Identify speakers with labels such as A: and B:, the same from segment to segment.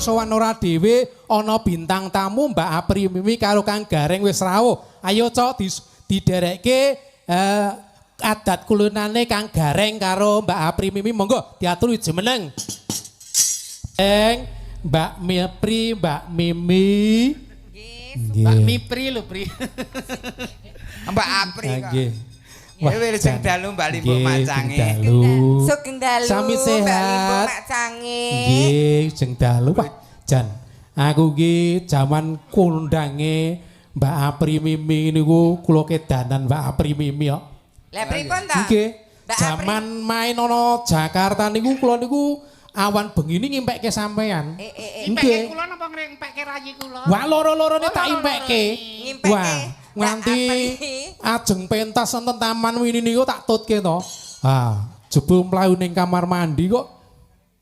A: sowan ora dhewe, ana bintang tamu Mbak Apri Mimi karo Kang Gareng wis rawuh. Ayo cok diderekke adat kulinane Kang Gareng karo Mbak Apri Mimi, monggo diatur jumeneng. Eng Mbak Mipri, Mbak Mimi.
B: Nggih.
C: Mbak Mipri lho, Pri.
D: Mbak Apri kok.
A: Nggih.
D: Wah, wilujeng dalu Mbak Limbuk Macange.
A: Dalu.
B: Sugeng dalu.
A: Sami
B: Mbak
A: sehat.
B: Limbuk Macange.
A: Nggih, jeng dalu. Wah, jan. Aku ki jaman kondange Mbak Apri Mimi niku kula kedanan Mbak Apri Mimi kok.
B: Lah pripun ta?
A: Nggih.
B: Mbak
A: Jaman main ana Jakarta niku kula niku awan bengi ini ngimpekke sampean.
B: Eh, eh, eh.
C: Impekke kula napa ngimpekke rayi kula?
A: Wah, loro-lorone
C: Oh,
A: tak impekke.
B: Ngimpekke.
A: Wah,
B: Mbak
A: nganti
B: Apri.
A: Ajeng pentas wonten Taman Wini niku tak tutke to. Ah, jebul mlayu ning kamar mandi kok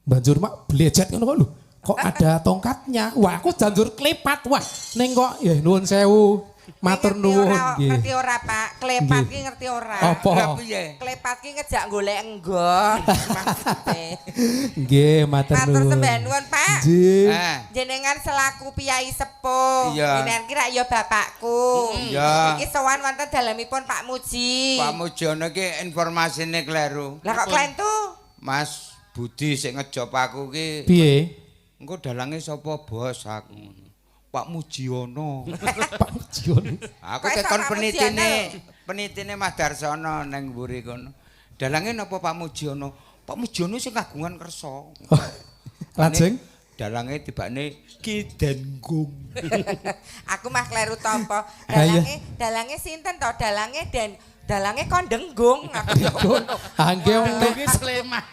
A: banjur mak blejet ngono kok lho. Kok ada tongkatnya? Wah, aku janjur klepat. Wah, ning kok ya nuwun sewu. Matur
B: Ngerti
A: nuwun
B: ora,
A: nggih.
B: ngerti ora, Pak? Klepat
A: Nggih.
B: ki ngerti ora?
A: Apa?
D: Lah piye?
B: Klepat ki ngejak golek enggon maksudnya.
A: Nggih, matur
B: Matur
A: nuwun.
B: sembah nuwun, Pak.
A: Nggih.
D: Eh,
B: Jenengan selaku piyai sepuh,
D: Iya.
B: jenengan kira ya bapakku.
D: Iya.
B: Iki sowan wonten dalemipun Pak Muji.
D: Pak Mujiono ki informasine kleru.
B: Lah kok klentu?
D: Mas Budi sing ngejob aku ki
A: Piye?
D: engko dalange sapa bos aku ngono. Pak Mujiono.
A: Pak Mujiono.
D: Aku
B: Kok iso
D: tekon
B: Pak
D: penitine,
B: Mujiono?
D: penitine Mas Darsono nang mburi kono. Dalange napa Pak Mujiono? Pak Mujiono sing kagungan kersa.
A: Lajeng
D: Dalange tibane Ki Denggung.
B: Aku mah kleru tampa.
A: Ah, iya.
B: Dalange dalange sinten to? Dalange den dalange kon denggung aku yo ngono.
A: Ah, nggih nek
C: Iki Sleman.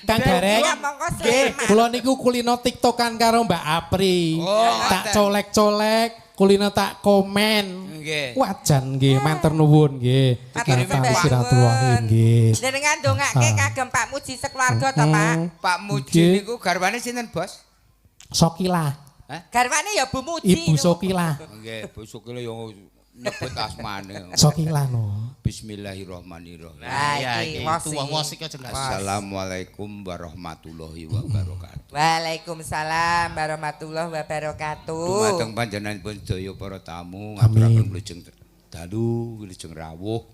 A: Kang Gareng.
B: Iya, mongko Sleman.
A: Kula niku kulino tiktokan karo Mbak Apri.
D: Oh,
A: Tak
D: ngoten.
A: colek-colek, kulino tak komen.
D: Nggih.
A: Wah, jan nggih, matur nuwun nggih.
B: Matur
A: Tali
B: sembah
A: silaturahim
B: nuwun.
A: nggih.
B: Jenengan ndongake
A: Ah.
B: kagem Pak Muji sekeluarga to, Pak?
D: Pak Muji
A: Nggih.
D: niku garwane sinten, Bos?
A: Sokila,
B: Garwane ya Bu Muji.
A: Ibu Sokila.
D: Nggih, Bu Sukila yo nyebut asmane.
A: Sokila no.
D: Bismillahirrahmanirrahim.
B: Nah,
C: Ya
B: iki
C: iki
B: wos
C: tuwa
B: iki.
C: wos iki aja jelas.
D: Assalamualaikum warahmatullahi wabarakatuh.
B: Waalaikumsalam warahmatullahi wabarakatuh.
D: Dumateng panjenenganipun sedaya para tamu
A: Amin.
D: ngaturaken wilujeng dalu, wilujeng rawuh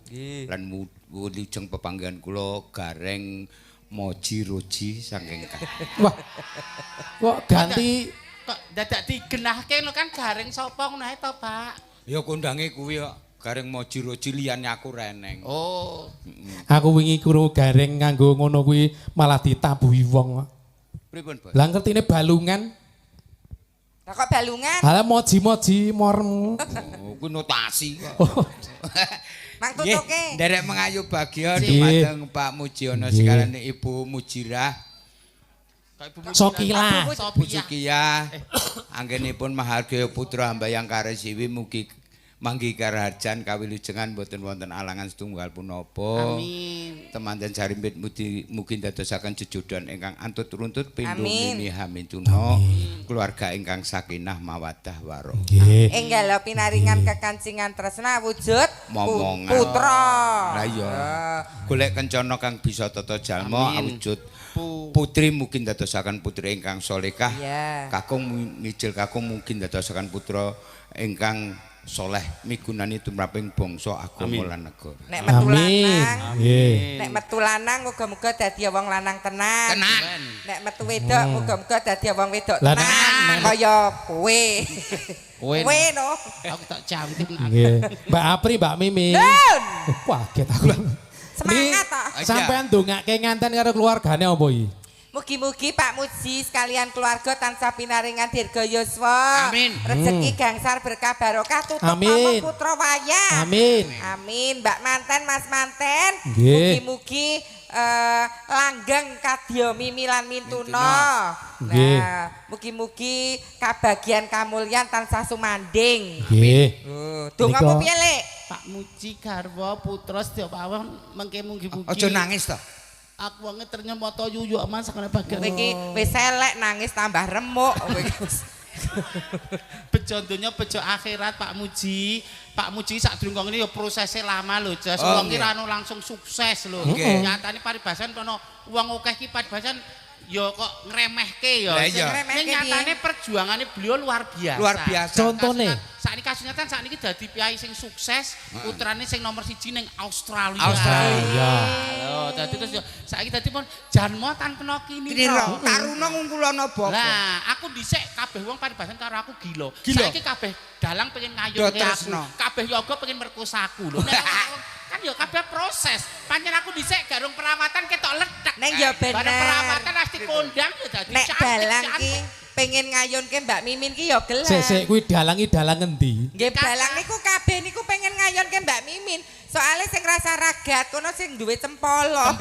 D: lan wilujeng pepanggihan kula Gareng Moji Roji saking
A: Wah. Kok ganti
C: Kok dadak digenahke lho kan Gareng sapa ngono ae to, Pak?
D: Ya kondange kuwi kok Gareng Moji Roji liyane aku reneng.
C: Oh,
A: aku wingi krungu Gareng nganggo ngono kuwi malah ditabuhi wong.
D: Pripun, Bos?
A: Lah ngertine balungan.
B: Lah kok balungan?
A: Halah moji-moji morem.
D: Oh, kuwi notasi kok.
A: Oh,
B: Mang
D: Nggih,
B: tutuke.
D: nderek mengayu bagya
A: Nggih.
D: dumateng Pak Mujiono
A: Nggih.
D: sekalian Ibu Mujirah,
C: kok Ibu Muji.
A: Sokila.
D: Bu
C: Sopiah.
D: Sukiyah, anggenipun mahargya putra hambayang karesiwi mugi manggi karaharjan kawilujengan boten wonten alangan setunggal punapa.
C: Amin.
D: Temanten sarimbit mugi mugi ndadosaken jejodohan ingkang antut runtut pindho
B: Amin.
D: mimi hamintuna keluarga ingkang sakinah mawaddah warahmah.
A: Nggih.
B: Enggal pinaringan kekancingan tresna wujud
D: Momongan.
B: putra.
D: Lah iya.
B: Ah.
D: Golek kencana kang bisa tata jalma
C: Amin.
D: awujud putri mungkin dadosaken putri ingkang solehah.
B: Iya.
D: Kakung mijil kakung mungkin dadosaken putra ingkang soleh migunani tumraping bangsa agama lan negara.
B: Nek metu
A: Amin.
B: lanang,
A: Nggih.
B: nek metu lanang muga-muga dadi wong lanang tenan.
D: Tenan.
B: Nek metu wedok muga-muga dadi wong wedok
A: Lah,
B: tenan. Kaya kowe.
C: Kowe.
B: Kowe no.
C: Aku tak cantik.
A: Nggih. Mbak Apri, Mbak Mimi.
B: Nun.
A: Oh, kaget aku.
B: Semangat toh.
A: Sampean ndongake nganten karo keluargane apa iki?
B: Mugi-mugi Pak Muji sekalian keluarga tansah pinaringan dirga yuswa.
D: Amin.
B: Rezeki gangsar berkah barokah tutup
A: Amin.
B: momong putra wayah.
A: Amin.
B: Amin. Mbak Manten, Mas Manten.
A: Nggih.
B: Mugi-mugi langgeng kadya mimi lan mintuna.
A: Nggih.
B: Nah, mugi-mugi kabagian kamulyan tansah sumanding.
A: Nggih.
B: Oh, dongamu
A: Nika-
B: piye, Lek?
C: Pak Muji garwa putra sedya pawon mengke mugi-mugi.
D: Aja nangis to.
C: Aku wonge ternyata mata yuyu aman sakjane bagian.
B: Kowe iki wis elek nangis tambah remuk. Kowe iki.
C: Bejo donya bejo akhirat Pak Muji. Pak Muji sadurunge kok ngene ya prosesnya lama lho, Jas.
D: Oh,
C: Wong ki
D: nggih.
C: ra ono langsung sukses lho.
D: Nggih.
C: Nyatane paribasan ana wong akeh ki paribasan ya kok ngremehke ya.
D: Lah iya.
C: Ning nyatane perjuangane beliau luar biasa.
D: Luar biasa.
A: Contone.
C: Sakniki kasunyatan sakniki dadi piyai sing sukses, putrane sing nomor 1 ning Australia.
D: Australia.
C: Lho, dadi terus yo saiki dadi pun janma tan kena kinira.
D: Taruna ngungkulana bapa.
C: Lah, aku dhisik kabeh wong paribasan karo aku gila. Saiki kabeh dalang pengen ngayunke aku. Kabeh yoga pengen merkosa aku lho. Kan ya kabeh proses. Pancen aku dhisik garung perawatan ketok lethek.
B: Neng ya bener.
C: Bareng perawatan pasti kondang ya dadi
B: nek dalang ki pengen ngayunke Mbak Mimin ki ya gelem.
A: Sik sik kuwi dalangi dalang ngendi?
B: Nggih dalang niku kabeh niku pengen ngayunke Mbak Mimin. Soale sing rasa ragat kono sing duwe cempolo.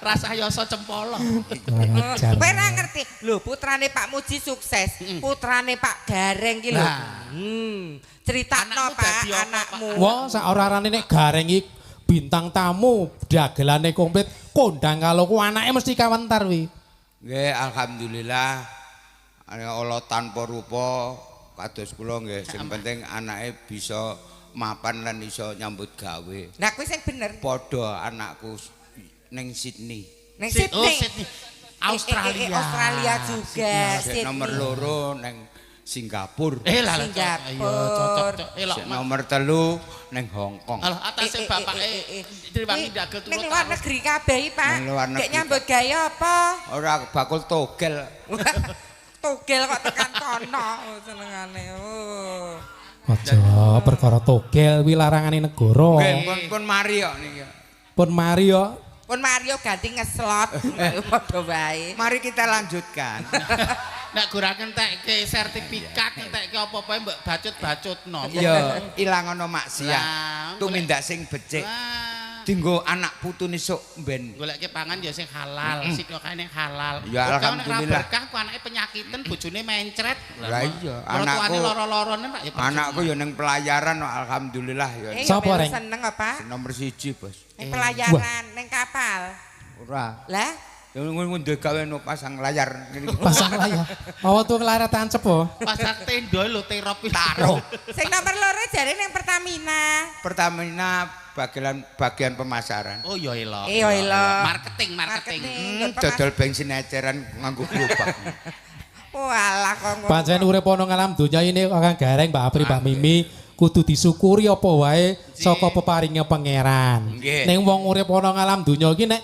C: Rasa yasa cempolo.
B: Kowe ora ngerti. Lho putrane Pak Muji sukses, putrane Pak Gareng ki lho. Critakno Pak anakmu.
A: Wah, sak ora-orane nek Gareng iki bintang tamu, dagelane komplit, kondang kalau ku anake mesti kawentar wi.
D: Nggih, alhamdulillah. Allah tanpa rupa kados kula nggih, sing penting anake bisa mapan lan iso nyambut gawe.
B: Nah kuwi sing bener.
D: Padha anakku ning Sydney.
B: Ning Sydney.
C: Oh, Sydney. Australia.
B: Australia juga.
D: Sydney. Nomor 2 ning Singapura.
B: Singapura.
D: Cocok. Nomor 3 ning Hong Kong.
C: Alah atase bapake diwangi ndagel turut.
B: Ning luar negeri kabeh Pak. Gek nyambut gawe apa?
D: Ora bakul togel.
B: Togel kok tekan kono senengane. Oh.
A: Aja perkara togel kuwi larangane negara.
D: Nggih, pun mari kok niki.
A: Pun mari kok.
B: Pun mari ganti ngeslot padha wae.
D: Mari kita lanjutkan.
C: Nek gurang entekke sertifikat, entekke apa-apa mbok bacut-bacutno.
D: Iya, ilangono maksiat. Tumindak sing becik. Dinggo anak putune sok mben.
C: Goleke pangan ya sing halal, sikokane halal.
D: Ya alhamdulillah.
C: Berkah ku anake penyakitan, bojone mencret.
D: Lah iya, anakku
C: loro-lorone Pak ya.
D: Anakku ya ning pelayaran alhamdulillah ya.
A: Sapa reng?
B: Seneng apa?
D: Nomor 1, Bos.
B: Ning pelayaran, ning kapal.
D: Ora.
B: Lah
D: ya ngono gawe no pasang layar ngene iki.
A: Pasang layar. Awa tuh layar tancep po.
C: Pasang tenda lho terop
D: taruh.
B: Sing nomor 2 jare ning Pertamina.
D: Pertamina bagian pemasaran.
C: Oh ya elok.
B: Iya elok.
C: Marketing.
D: Dodol bensin eceran nganggo gerobak.
B: Walah kok ngono.
A: Pancen urip ana ngalam donya ini Kang Gareng, Mbak Apri, Mbak Mimi kudu disyukuri apa wae saka peparinge pangeran. Ning wong urip ana ngalam donya iki nek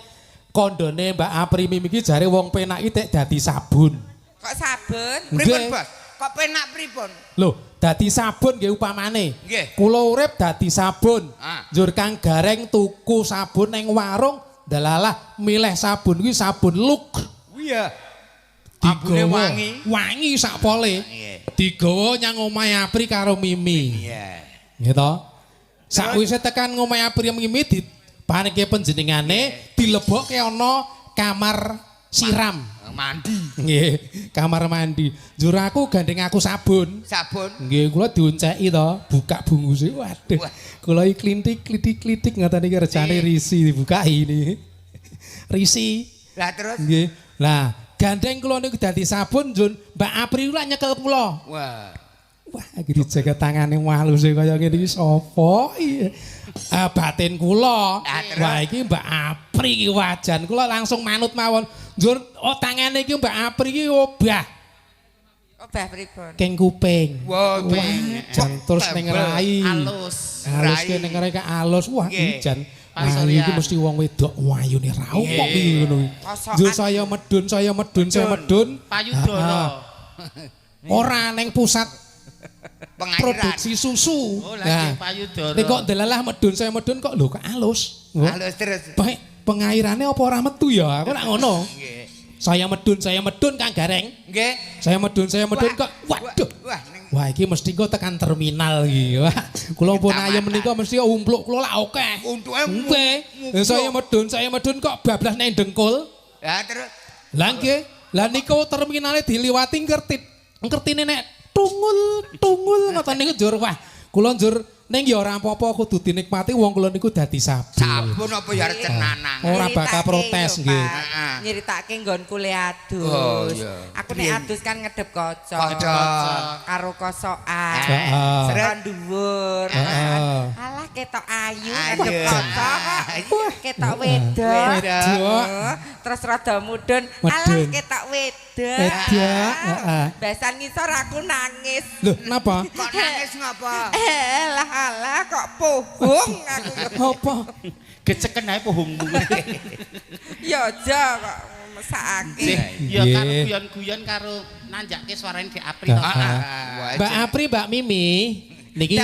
A: kondone Mbak Apri Mimi iki jare wong penak iki tek dadi sabun.
B: Kok sabun?
D: Pripun, Bos? Kok penak pripun?
A: Lho, dadi sabun nggih upamane.
D: Nggih.
A: Kula urip dadi sabun. Njur Kang Gareng tuku sabun ning warung, delalah milih sabun kuwi sabun Luk.
D: Iya. Ambune wangi.
A: Wangi sak pole. Digawa nyang omahe Apri karo Mimi.
D: Iya.
A: Nggih to? Sakwise tekan omahe Apri Mimi di paneke panjenengane dilebokke ana kamar siram
D: mandi.
A: Nggih, kamar mandi. Njur aku gandeng aku sabun.
D: Sabun.
A: Nggih, kula dionceki to, buka bungkuse. Waduh. Kula iki klintik-klitik-klitik ngoten iki rejane risi dibukai ini. Risi.
D: Lah terus?
A: Nggih. Lah, gandeng kula niku dadi sabun njur Mbak Apri kula nyekel kula.
D: Wah.
A: Wah, iki dijaga tangane waluse kaya ngene iki sapa? Batin kula. Wah, iki Mbak Apri iki wajan kula langsung manut mawon. Njur oh tangane iki Mbak Apri iki obah.
B: Obah pripun?
A: Keng kuping.
D: Wah,
A: jan terus ning rai.
C: Alus.
A: Alus ki ning rai ka alus. Wah, iki jan iki mesti wong wedok wayune ra umum iki ngono iki. Njur saya medun, saya medun, saya medun.
C: Payudara.
A: Ora ning pusat
D: pengairan.
A: Produksi susu.
C: Oh, lagi payudara.
A: Nek kok delalah medun saya medun kok lho kok alus.
D: Alus terus.
A: Baik, pengairane apa ora metu ya? Aku ora ngono.
D: Nggih.
A: Saya medun Kang Gareng.
D: Nggih.
A: Saya medun kok waduh. Wah, iki mesti kok tekan terminal iki. Wah, kula pun ayem menika mesti umpluk kula lak akeh.
D: Untuke
A: nggih. Saya medun kok bablas nang dengkul.
D: Lah terus.
A: Lah nggih. Lah niku terminale diliwati ngerti. Ngertine nek tungul ngoten niku njur wah kula njur ning ya ora apa-apa kudu dinikmati wong kula niku dadi sabun.
D: Sabun apa ya arep cenanang.
A: Ora bakal protes nggih.
B: Nyeritake nggonku le adus.
D: Oh, iya.
B: Aku nek adus kan ngedep kaca. Karo kosokan. Seron dhuwur. Alah ketok ayu ngedep kaca kok. Ketok wedok. Terus rada mudhun. Alah ketok wedok.
A: Wedok, heeh.
B: Besan ngisor aku nangis.
A: Lho, napa?
D: Kok nangis ngapa?
B: Alah alah kok pohong aku.
A: Apa?
C: Geceken ae pohongmu.
B: Ya aja kok mesakake.
C: Ya karo guyon-guyon karo nanjake suarane Dik Apri to.
A: Mbak Apri, Mbak Mimi niki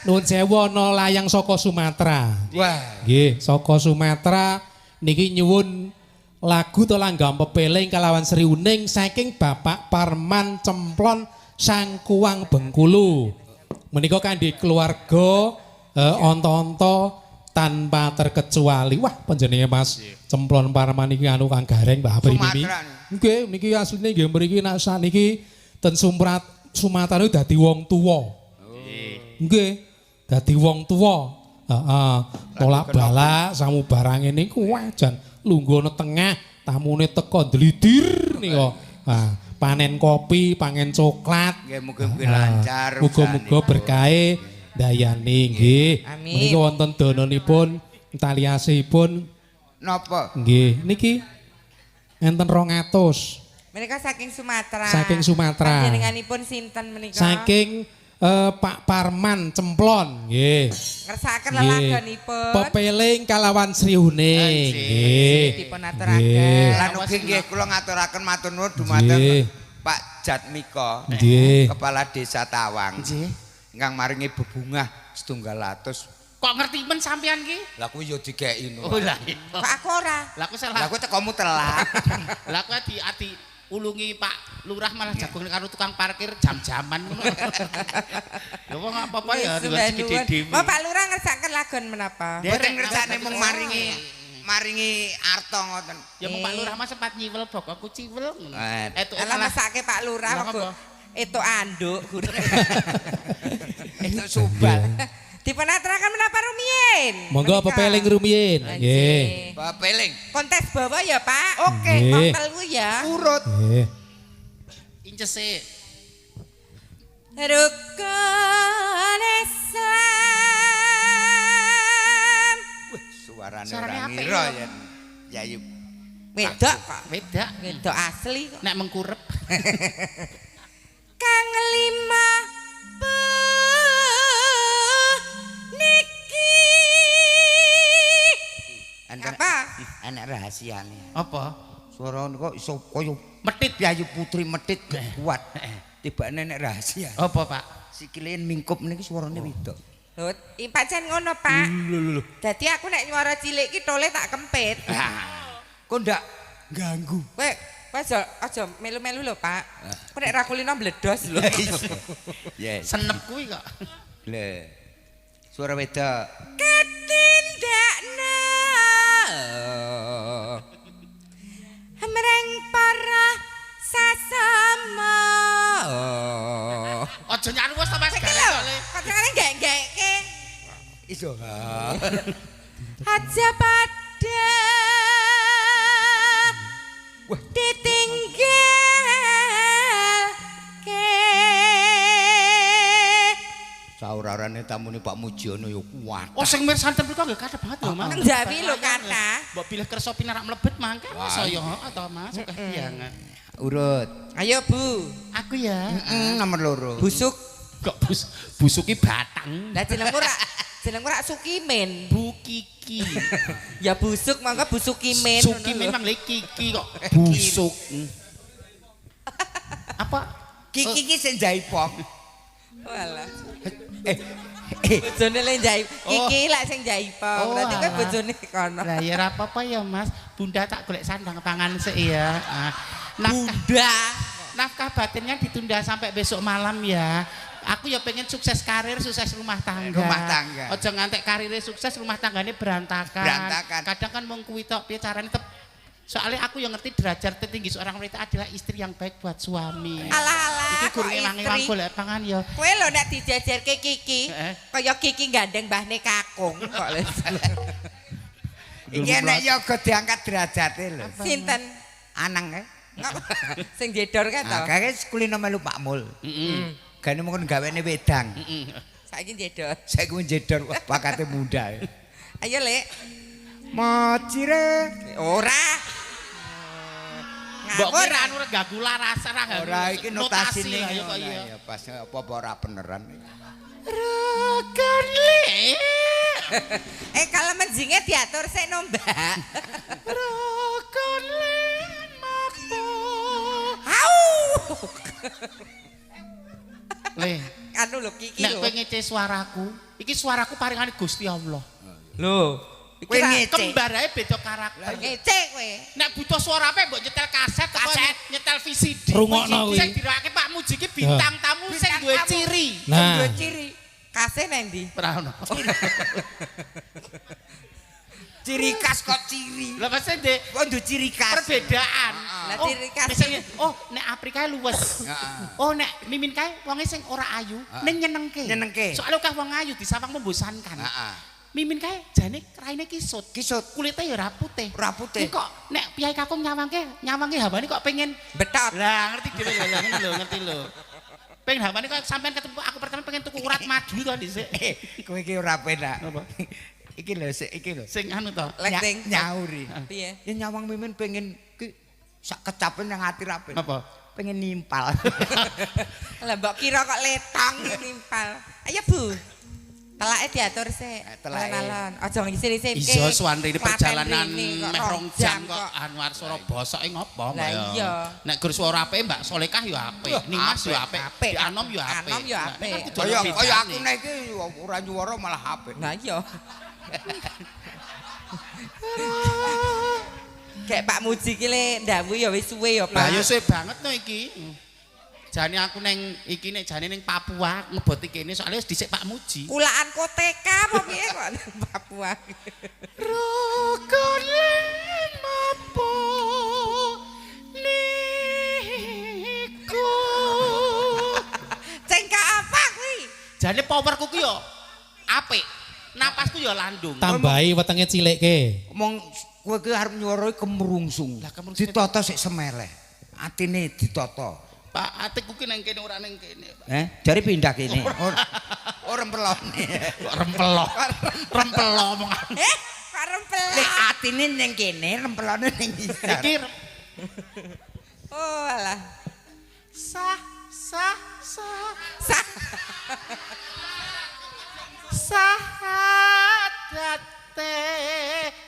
A: nuwun sewu ana layang saka Sumatera.
D: Wah.
A: Nggih, saka Sumatera niki nyuwun lagu to langgam pepeling kalawan Sri Uning saking Bapak Parman Cemplon Sangkuang Bengkulu. Menika kangge keluarga onto-onto tanpa terkecuali. Wah, panjenengan Mas Cemplon Parman iki anu Kang Gareng Mbak Apri Mimi. Nggih, niki asline nggih mriki nek sakniki ten Sumatera niku dadi wong tuwa. Nggih, dadi wong tuwa. Heeh, tolak-balak samubarang niku wah jan lungguh ana tengah, tamune teko ndlidir nika. Nah, panen kopi, panen coklat.
D: Nggih, mugi-mugi lancar.
A: Muga-muga berkahe dayane nggih. Menika wonten dananipun taliasipun
D: napa?
A: Nggih, niki enten 200.
B: Menika saking Sumatera.
A: Saking Sumatera.
B: Panjenenganipun sinten menika?
A: Saking Pak Parman Cemplon nggih.
B: Ngersakaken lelagonipun.
A: Pepeling kalawan Sri Huning nggih.
B: Dipun aturaken.
D: Lan ugi nggih kula ngaturaken matur nuwun dumateng Pak Jatmiko, Kepala Desa Tawang. Nggih. Ingkang maringi bebungah 700.
C: Kok ngerti men sampean ki?
D: Lah kuwi ya dikeki no.
C: Oh lah.
B: Kok aku ora?
C: Lah aku salah.
D: Lah kuwi tekomu telat.
C: Lah kuwi adi ulungi Pak Lurah malah jagongan karo tukang parkir jam-jaman ngono. Ya wong apa-apa ya rezeki dhewe.
B: Mau Pak Lurah ngersakaken lagon menapa?
D: Mboten ngersakne mung maringi arta ngoten.
C: Ya mung Pak Lurah mah sempat nyiwel bokokku ciwel ngono.
B: Etuke malah mesake Pak Lurah kok etuk anduk.
D: Etuk subal.
B: Dipun aturaken menapa rumiyin?
A: Monggo pepeling rumiyin. Nggih.
D: Pepeling.
B: Kontes bawa ya, Pak.
D: Oke,
B: telu ya.
D: Urut.
A: Nggih.
C: Incese.
B: Rukun Islam.
D: Wih, suarane ora ngira yen Yayi
B: wedok kok.
C: Wedok.
B: Wedok asli kok.
C: Nek mengkurep.
B: Kang lima niki. Apa?
D: Enek rahasiane.
C: Apa?
D: Suara kok iso kaya
C: metit
D: Yayu Putri metit kuat. Tibane enek rahasia.
C: Apa, Pak?
D: Sikile mingkup niki suarane wedok.
B: Lho, pancen ngono, Pak.
D: Lho.
B: Dadi aku nek nyuara cilik iki tole tak kempit.
D: Kok ndak ganggu?
B: Kowe aja melu-melu lho, Pak. Kok nek ra kulino mbledos lho.
D: Yes.
C: Senep kuwi kok.
D: Lho. Suara wedok.
B: Ketindakna mreng para sasama.
C: Aja nyaruwes to Mas Gareng.
B: Kancane gek-gekke.
D: Iso.
B: Aja padha ditinggalke.
D: Saurarane tamune Pak Mujiono ya kuat.
C: Oh sing mirsani ten mriku nggih kathah banget lho Mas.
B: Jawi lho kathah.
C: Mbok pilih kersa pinarak mlebet mangke saya heeh to Mas, akeh banget.
D: Urut.
B: Ayo Bu.
C: Aku ya.
D: Nomor 2.
B: Busuk.
C: Kok busuki batang.
B: Lah jenengmu rak Sukimin.
C: Bu Kiki.
B: Ya busuk mangga Bu Sukimin.
C: Sukimin mang le Kiki kok busuk. Apa?
D: Kiki ki sing jaipong.
B: Walah. Bojone le jaip. Kiki lak sing jaipong. Berarti kowe bojone kono.
C: Lah ya ora apa-apa ya Mas. Bunda tak golek sandang pangan sik ya.
B: Bunda.
C: Nafkah batinnya ditunda sampai besok malam ya. Aku ya pengen sukses karir, sukses rumah tangga.
D: Rumah tangga.
C: Aja ngantek karirnya sukses, rumah tangganya berantakan.
D: Berantakan.
C: Kadang kan mung kuwi tok piye carane tetep. Soalnya aku yang ngerti derajat tertinggi seorang wanita adalah istri yang baik buat suami.
B: Alah alah.
C: Iki guru ngewangi-wangi golek pangan ya.
B: Kowe lho nek dijajarke Kiki, kaya Kiki gandeng mbahne kakung kok.
D: Iki nek yoga diangkat derajate lho.
B: Sinten?
D: Anang kae.
B: Sing jedor kae to.
D: Kae kulino melu Pak Mul. Heeh. Gane mung gawene wedang.
B: Heeh. Saiki jedor.
D: Saiki jedor pakate muda.
B: Ayo, Lek.
D: Macire.
B: Ora.
C: Mbok kira anu ganggu laras ora ganggu.
D: Ora iki notasine
C: ya kok iya.
D: Ya pas apa-apa ora beneran.
C: Regane.
B: Kalau menjinge diatur sik no, Mbak.
C: Regane mapo.
B: Au.
C: Le,
B: anu lho kiki
C: nek
B: lho.
C: kowe ngece suaraku, iki suaraku paringane Gusti Allah.
B: Lho,
D: Kowe ngece.
C: Kembar ae beda karakter.
B: Ngece kowe.
C: Nek butuh suara apik mbok nyetel kaset apa nyetel VCD.
A: Rungokno kuwi.
C: Sing dirokake Pak Muji ki bintang tamu sing duwe ciri.
A: Nah.
B: Duwe ciri. Kase nang ndi?
C: Ora ono.
D: Ciri khas kok ciri.
C: Lah pasti ndek
D: Kok duwe ciri khas.
C: perbedaan.
B: Lah ciri khas.
C: Misalnya, oh nek Afrika luwes. Oh nek Mimin kae wonge sing ora ayu, ning nyenengke.
D: Nyenengke.
C: Soale akeh wong ayu disawang membosankan.
D: Heeh.
C: Mimin kae jane raine kisut.
D: Kisut.
C: Kulite ya ora putih.
D: Ora putih.
C: Kok nek piyai kakung nyawangke hawane kok pengen
B: Betot.
C: Lah ngerti dhewe lho, ngono lho, ngerti lho. Pengen hawane kok sampean ketemu aku pertama pengen tuku urat madu to dhisik.
D: Kowe iki ora penak.
C: Apa?
D: Iki lho, sik iki lho.
C: Sing anu to.
B: Lek
D: Nyauri.
B: Piye?
D: Ya nyawang Mimin pengen ki sak kecapen nang ati ra pengen.
C: Apa?
D: Pengen nimpal.
B: Lah mbok kira kok letong nimpal. Ayo Bu. Telake diatur sik.
D: Telake.
B: Alon-alon. Aja ngisin-isinke.
C: Iya suwan rene perjalanan
B: Klaten
C: meh rong jam kok Anwar suara bosoke ngopo
B: Lah iya.
C: Nek gur suara apik Mbak Solekah ya apik, Nimas ya apik, Di Anom ya apik.
B: Anom ya apik.
D: Kaya kaya aku nek iki ora nyuwara malah apik.
B: Lah iya. Kayak Pak Muji ki le ndawuh ya wis suwe ya Pak.
C: Lah ya suwe banget no iki. Jane aku neng iki nek jane ning Papua ngeboti kene soalnya wis dhisik Pak Muji.
B: Kulaan koteka apa piye kok nang Papua.
C: Rukune mapo niku.
B: Cengkak apa kuwi?
C: Jane powerku ki yo apik. Napasku yo landung.
A: Tambahi wetenge cilikke.
D: Wong kowe ki arep nyuwara kemrungsung. Ditata sik semeleh. Atine ditata.
C: Pak, atiku ki nang kene ora nang kene, Pak.
D: Jare pindah kene. Ora rempelone.
C: Kok rempelo. Rempelo omongan.
B: Kok rempelo.
D: Nek atine ning kene, rempelone ning ngisor.
C: Iki
B: oh alah.
C: Sah sah sah.
B: Sah.
C: Sahadate.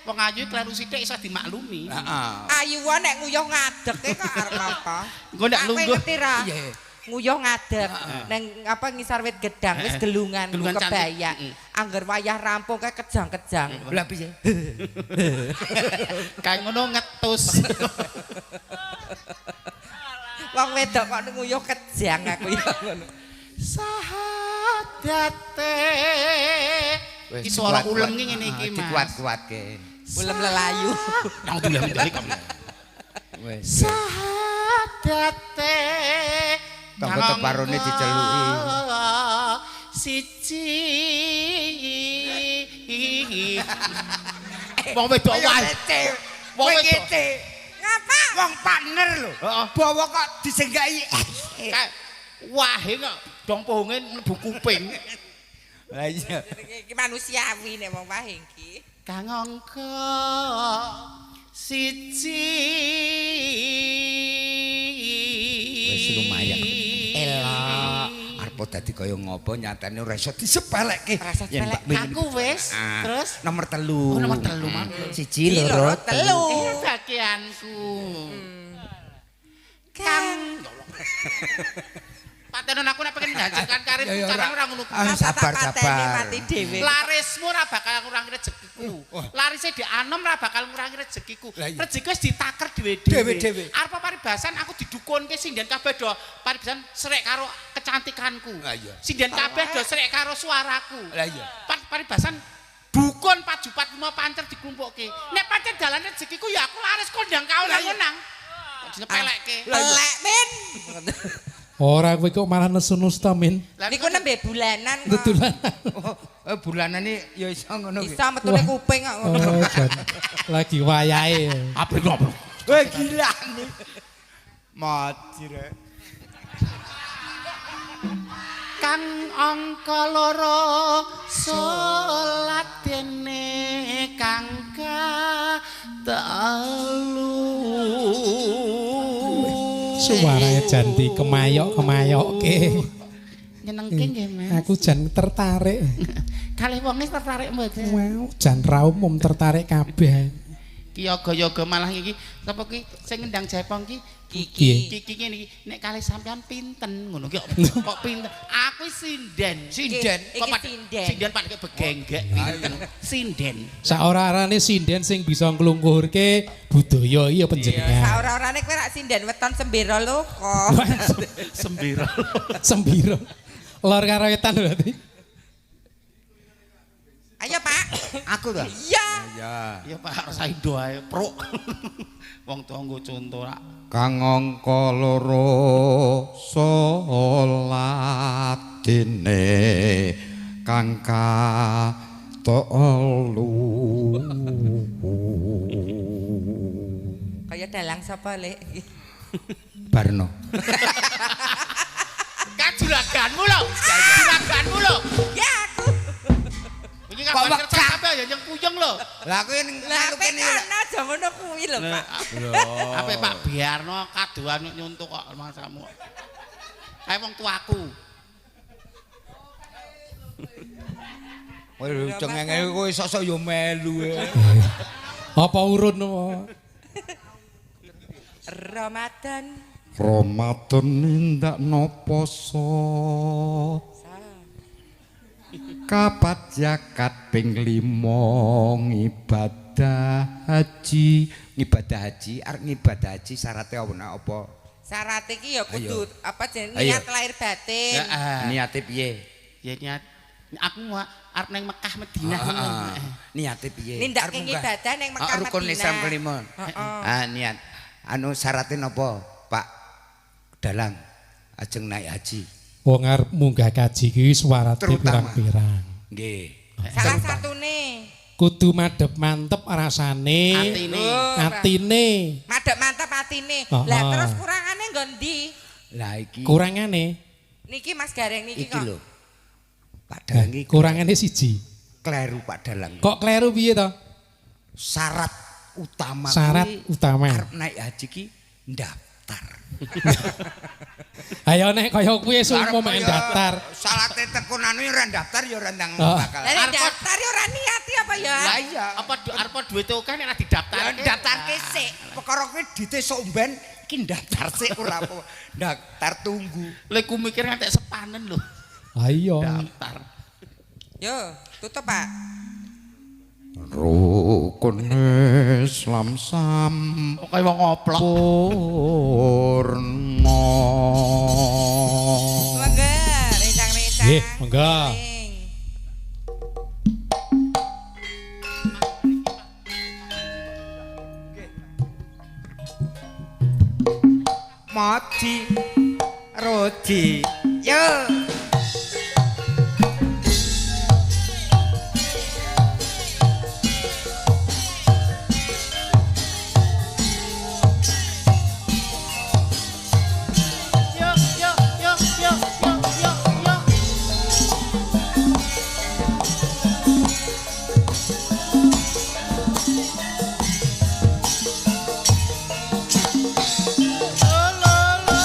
C: Wong ayu kleru sithik iso dimaklumi.
D: Heeh.
B: Ayu wae nek nguyuh ngadeg kok arep apa?
C: Engko nek lungguh
B: ngerti ra? Nguyuh ngadeg neng apa ngisar wit gedang wis gelungan kebaya. Angger wayah rampung kae kejang-kejang.
D: Lah piye?
C: Kae ngono ngetus.
B: Wong wedok kok nguyuh kejang aku ya ngono.
C: Sahadate. Iki suara ulem ki ngene iki Mas.
D: Dikuat-kuatke.
B: Ulem lelayu.
C: Nang dilem-dilem kok.
D: Wis.
C: Sahadate.
D: Tangga teparone diceluki.
C: Siji. Wong wedok wae.
D: Wong wedok.
B: Ngapa?
D: Wong partner lho. Bawa kok disenggaki.
C: Wahe kok dong pohonge mlebu kuping.
D: Lah iya.
B: Iki manusiawi nek wong wahing iki.
C: Kang angka siji.
D: Wis lumayan. Elok. Arep dadi kaya ngopo nyatane ora iso disepelekke.
C: Aku wis terus
D: nomor 3.
C: Oh nomor 3 mang.
D: 1 2 3.
C: Bagianku. Kang Patenon aku nek pengen ngajarkan karir carane ora ngono kuwi.
D: Sabar sabar.
B: Mati dhewe.
C: Larismu ora bakal ngurangi rezekiku. Larise Dik Anom ora bakal ngurangi rezekiku. Rezeki wis ditaker dhewe-dhewe. Arep paribasan aku didukunke sinden kabeh do paribasan srek karo kecantikanku. Sinden kabeh do srek karo suaraku.
D: Lah iya.
C: Paribasan dukun pajupat lima pancer diklumpukke. Nek pancen dalan rezekiku ya aku laris kondang kaonang-onang. Kok dilepelekke.
B: Pelek min.
A: Ora kowe kok malah nesu-nesu ta min.
B: Niku nembe bulanan kok.
A: Bulanan.
D: Oh, bulanane ya iso ngono kuwi.
B: Iso metune kuping kok ngono.
A: Oh, jan. Lagi wayahe.
C: Apik ngopo?
D: Weh gila nih. Mati rek.
C: Kang angka loro salat dene kang telu.
A: Suarane jan dikemayok-kemayokke.
C: Nyenengke nggih, Mas.
A: Aku jan tertarik.
C: Kalih wonge tertarik mboten?
A: Wow, jan ra umum tertarik kabeh.
C: Ki yoga-yoga malah iki sapa ki sing ngendang jaipong ki?
B: Kiki.
C: Kiki ngene iki nek kalih sampean pinten ngono ki kok pinten? Aku sinden.
D: Sinden.
C: Kok
B: Iki sinden.
C: Sinden padake begenggek pinten? Sinden.
A: Saora-arane sinden sing bisa nglungguhke budaya iya panjenengan.
B: Saora-orane kowe rak sinden weton sembiro loko.
C: Sembiro.
A: Sembiro. Lor karo wetan berarti.
B: Ayo, Pak.
D: Aku ta?
B: Iya.
D: Iya.
C: Ya Pak Saido ae pruk. Wong tuwa nggo conto rak.
D: Kang angka loro salat dene kang katelu.
B: Kaya dalang sapa, Lek?
D: Barno.
C: Kan juraganmu lho. Juraganmu lho.
B: Ya aku.
C: Iki
D: Kok
C: kapan kerja kabeh ya yang puyeng lho.
D: Lah aku
B: Lah
D: melu
B: kowe
D: kene.
B: kono aja ngono kuwi lho, Pak.
C: Ape Pak Biarno kadoan nyuntuk kok masamu. Kae wong tuaku.
D: Kowe cengenge kowe sok-sok yo melu.
A: Apa urun apa?
B: Ramadan.
D: Ramadan nindakno poso. Kapat zakat ping 5 ngibadah haji. Ngibadah haji, arep ngibadah haji syaratnya apa nak apa?
B: Syarat iki ya kudu apa jenenge
D: Ayo.
B: niat lahir batin.
C: Heeh.
D: Niate piye?
C: Ya niat aku arep nang Mekah Madinah ngono.
D: Niate piye?
B: Nindakake ngibadah ning Mekah
D: Rukun
B: Madinah.
D: Islam kelima.
B: Heeh.
D: Ah niat. Anu syaratnya napa, Pak Dalang? Ajeng naik haji.
A: Wong arep munggah kaji ki swarate
D: Terutama.
A: pirang-pirang.
D: Nggih.
B: Salah satune.
A: Kudu madhep mantep rasane.
C: Atine.
B: Oh,
A: Atine.
B: Madhep mantep atine.
A: Oh,
B: Lah
A: oh.
B: terus kurangane nggo ndi?
D: Lah iki
A: Kurangane.
B: Niki Mas Gareng niki
D: iki
B: kok.
D: lho. Pak Dalang iki
A: Kurangane siji.
D: kleru Pak Dalang.
A: Kok kleru piye to?
D: Syarat utama
A: Syarat
D: kuwi
A: utama.
D: arep naik haji ki ndaftar.
A: Ayo nek kaya kuwi umum mek daftar.
D: Salate tekun anu ya ora ndaftar ya ora ndang
A: Oh.
D: bakal.
B: Lah nek daftar ya ora niat ya apa ya?
D: Lah iya.
C: Apa arep duit akeh nek ora
D: Ya
C: didaftarke.
D: ndaftarke sik. Perkara kuwi dite sok mben iki ndaftar sik ora apa. Ndaftar tunggu.
C: Lek ku mikir ngantek sepanen lho.
A: Ayo.
C: Daftar.
B: Yo, tutup Pak.
D: Rukun Islam sam
C: Kok kaya wong ngoplok.
D: purna.
B: Monggo, rencang-rencang.
A: Nggih, monggo.
B: Ring.
D: Moji roji. Yo.
C: Yo yo yo yo yo yo yo. Lo lo lo.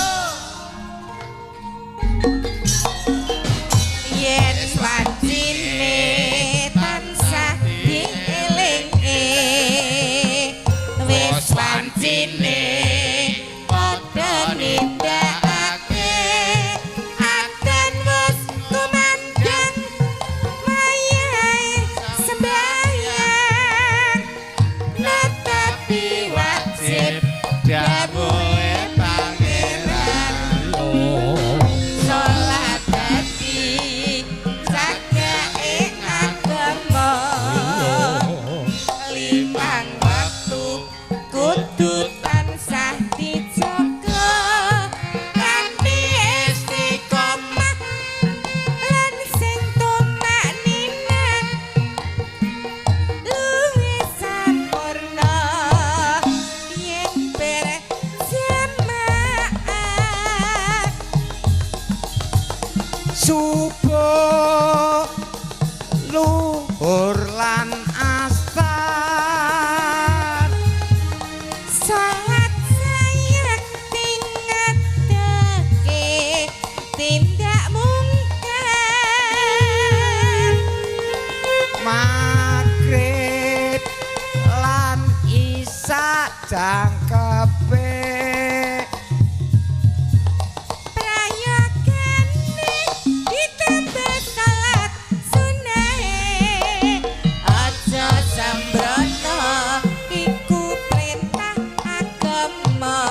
D: Maghrib lan Isya jangkepe.
B: Prayogane ditambah salat sunahe. Aja sembrono iku perintah agama.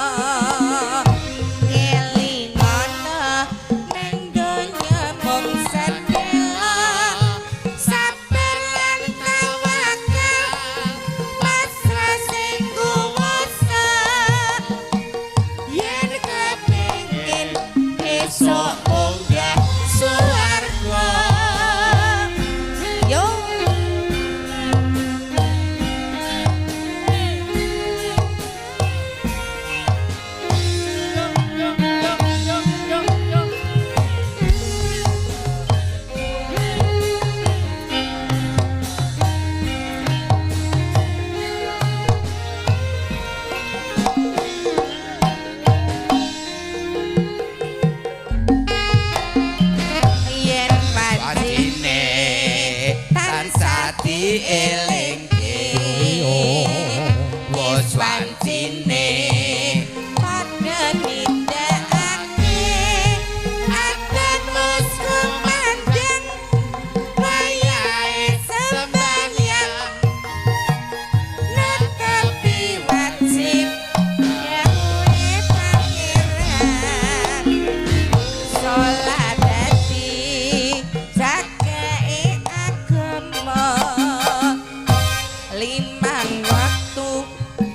B: Ngelingono nang donya mung sedhela. Sabar lan tawakal pasrah sing kuwasa. Yen kepengin esuk munggah swarga. Yo. Yen
D: Wajine tansah dielingke. Wis wancine
B: padha nindakake adat wis kumandhang wayahe sembahyang netepi wajib dawuhe pangeran. Salat dadi jagae agama. Limang waktu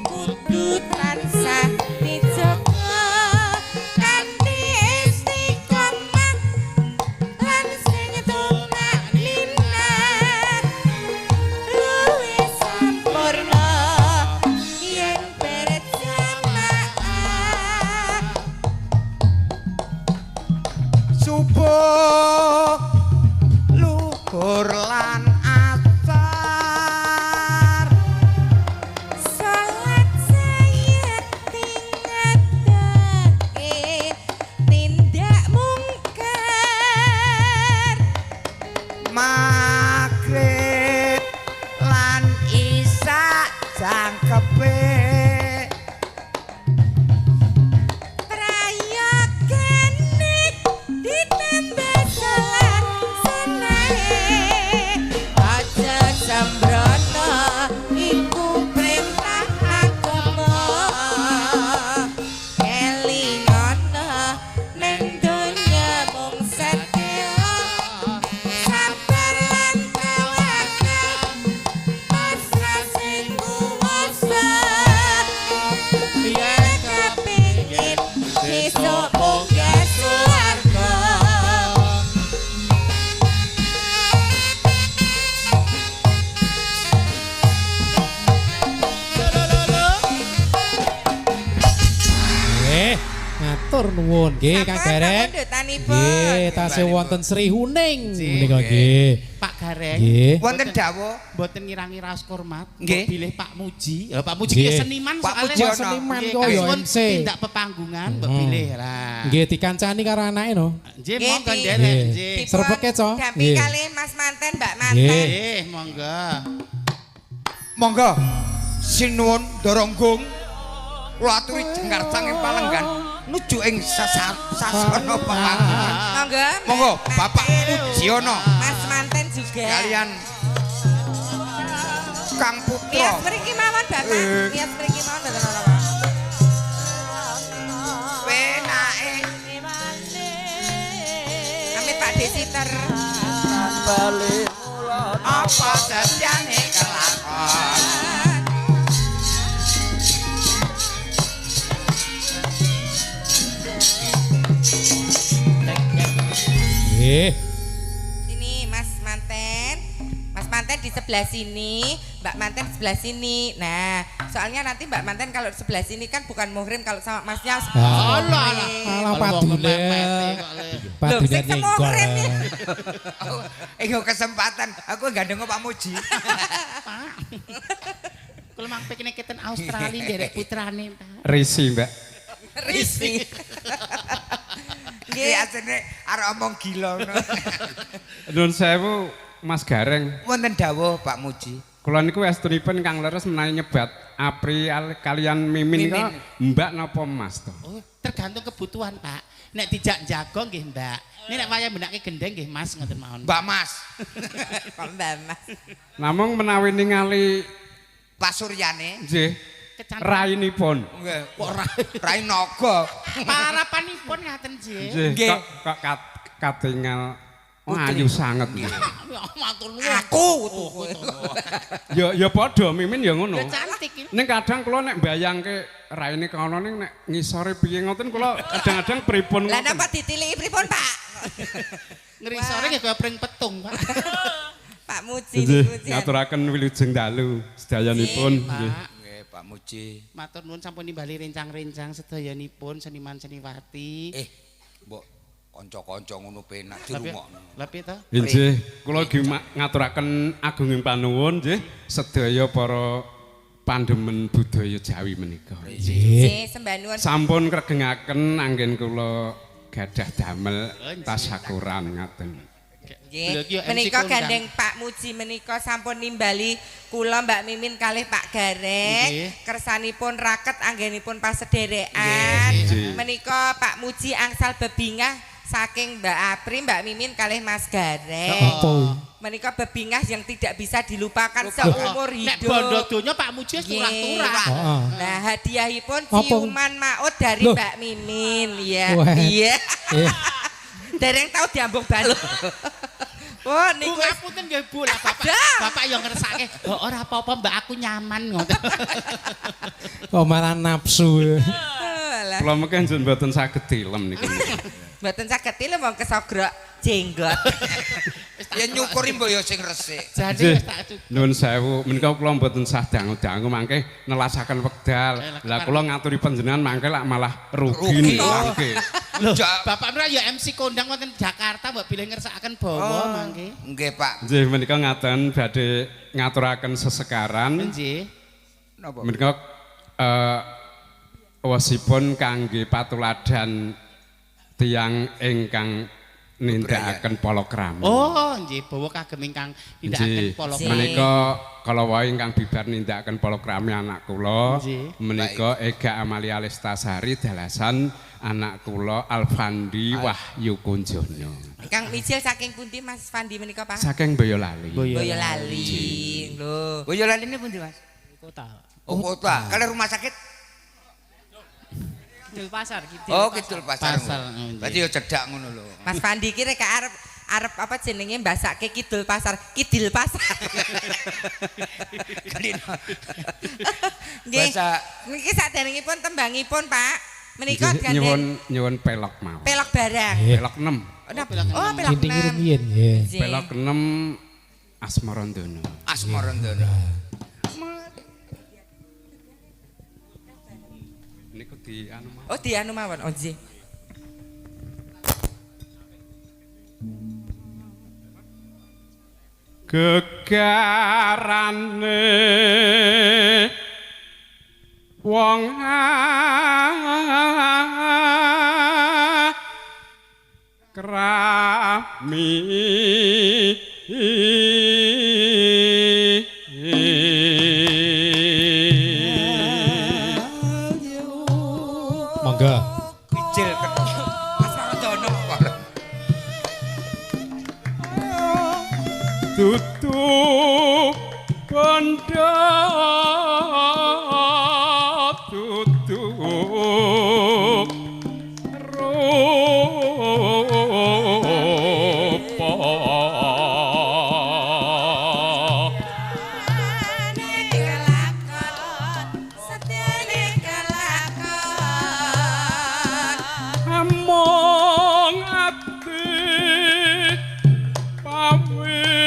B: kudu tansah dijaga kanthi istiqomah lan sing tumakninah luwih sampurna yen berjamaah.
D: Subuh luhur lan asar.
B: Salat sayekti ngadake tindak mungkar.
D: Maghrib lan Isya jangkepe.
B: Prayogane ditambah salat sunahe. Aja sembrono iku perintah agama. Elingono nang donya mung sedhela. Sabar lan tawakal pasrah sing kuwasa. Yen kepengin besok munggah swarga.
A: Nggih, matur nuwun nggih Kang Gareng.
B: Pundhutanipun.
A: Nggih, tasih wonten Sri Huning menika nggih.
C: Pak Gareng.
A: Nggih.
D: Wonten dawuh
C: Mboten ngirangi raos hormat.
D: Nggih.
C: Mbok bilih Pak Muji. Lho Pak Muji
A: Nggih.
C: ki seniman
D: Pak
C: soalnya.
D: Muji ono.
A: Seniman
C: Nggih,
A: kok ya
C: kasuwun
A: MC.
C: Tindak pepanggungan mbok bilih lah.
A: Nggih dikancani karo anake no.
C: Nggih,
B: Nggih,
C: monggo
B: di-
C: nderek
A: Nggih.
C: nggih.
B: Dipun
A: Serpeke, Co.
B: Dampi
A: Nggih.
B: kalih Mas Manten, Mbak Manten.
A: Nggih.
C: Nggih, monggo.
D: Monggo sinuwun doronggung kula aturi jengkar saking palenggan nuju ing sasana panggungan.
B: Monggo.
D: Monggo
B: Mas
D: Bapak
B: Manten.
D: Mujiono
B: Mas Manten juga.
D: kalian Kang Putra.
B: Bias mriki mawon Bapak. Bias mriki mawon mboten napa-napa.
D: Penake
B: Amit Pak Desiter.
D: apa setyane kelakon.
A: Nggih.
B: Sini Mas Manten. Mas Manten di sebelah sini, Mbak Manten di sebelah sini. Nah, soalnya nanti Mbak Manten kalau di sebelah sini kan bukan muhrim kalau sama Masnya.
A: Ah.
C: Alah alah.
A: Alah padule.
B: Loh,
A: Padule
B: sing
A: nyenggol.
B: semuhrim ya.
D: Iku kesempatan aku gandeng Pak Muji.
C: Pak. Kula mang pekene keten Australia nderek putrane, Pak.
E: Risi, Mbak.
B: Risi.
D: Iki asline arek omong gila ngono.
E: Nun sewu Mas Gareng.
D: Wonten dawuh Pak Muji.
E: Kula niku estunipun kang leres menawi nyebat Apri kalian Mimin kok Mbak napa Mas to?
C: Oh, tergantung kebutuhan, Pak. Nek dijak jago nggih, Mbak. Nek nek wayah benake gendeng nggih Mas ngoten mawon.
D: Mbak Mas.
B: Kok Mbak Mas.
E: Namung menawi ningali
D: pasuryane
E: nggih rainipun.
D: Nggih, kok rai naga.
C: Parapanipun ngaten nggih.
E: Nggih, kok katingal ayu sanget.
C: Matur nuwun.
B: Aku
E: ya ya padha Mimin ya ngono.
C: Ya cantik iki.
E: Ning kadang kula nek mbayangke raine kono ning nek ngisore piye ngoten kula kadang-kadang pripun
B: ngoten. Lah napa ditiliki pripun, Pak?
C: Ngrisore nggih kaya pring petung, Pak.
B: Pak Muji niku
E: ngaturaken wilujeng dalu sedayanipun nggih.
D: Nggih, Pak Muji.
C: Matur nuwun sampun nimbali rencang-rencang sedayanipun seniman seniwati.
D: Mbok kanca-kanca ngono penak dirungokno.
C: Lha piye to?
E: Nggih, kula ugi ngaturaken agunging panuwun nggih sedaya para pandemen budaya Jawi menika.
B: Nggih, sembah nuwun.
E: Sampun kregengaken anggen kula gadah damel tasakuran ngaten.
B: Nggih, menika gandeng Pak Muji menika sampun nimbali kula Mbak Mimin kalih Pak Gareng kersanipun raket anggenipun pasederekan. Menika Pak Muji angsal bebingah saking Mbak Apri, Mbak Mimin kalih Mas Gareng. Menika bebingah yang tidak bisa dilupakan seumur hidup.
C: Nek bondo donya Pak Muji wis turah-turah.
B: Nah, hadiahipun ciuman maut dari Mbak Mimin ya. Iya. Dereng tau diambung balung. Wah niku
C: ngapunten nggih Bu, lah bapak. Bapak yo ngersake. Oh ora apa-apa Mbak, aku nyaman ngoten.
A: Kok malah nafsu.
E: Kula mengke njen mboten saged tilem niku.
B: Mboten saged tilem wong kesogrok jenggot.
D: Ya nyukuri mbok ya sing resik.
C: Jane wis tak
E: nuwun sewu, menika kula mboten sah dangu-dangu mangke nelasaken wekdal. Lah kula ngaturi panjenengan mangke lak malah rugi mangke.
C: Lho, bapak mra ya MC kondang wonten Jakarta mbok bilih ngersakaken bawa mangke.
D: Nggih, Pak.
E: Nggih menika ngaten badhe ngaturaken sesekaran.
C: Nggih.
D: Napa?
E: Menika wosipun kangge patuladan tiyang ingkang nindakaken palakrami.
C: Oh, nggih, bawa kagem ingkang nindakaken palakrami.
E: Menika kala wau ingkang bibar nindakaken palakrami anak kula, menika Ega Amalia Lestasari dalasan anak kula Alfandi Wahyu Kunjono.
B: Ingkang mijil saking pundi Mas Fandi menika, Pak?
E: Saking Boyolali.
B: Boyolali. Lho.
D: Boyolali ini pundi, Mas?
F: Kota.
D: Oh, kota. Kalau rumah sakit?
F: Kidul Pasar, Kidul.
D: Oh, Kidul Pasar. Berarti yo cedhak ngono lho.
B: Mas Fandi ki rek arep apa jenenge mbasake Kidul Pasar, Kidil Pasar. Nggih. Niki saderengipun tembangipun, Pak. Menika
E: gandeng nyuwun pelok mawon.
B: Pelok barang.
E: Pelok 6.
B: Oh, pelok 6.
E: Pelok 6 Asmarandono.
D: Asmarandono.
E: Niku di anu mawon.
B: Oh, di anu mawon. Oh, nggih.
E: Gegarane wong krami
A: monggo
D: Wijil Asmarandono
E: dudu bondo dudu rupa among ati pawit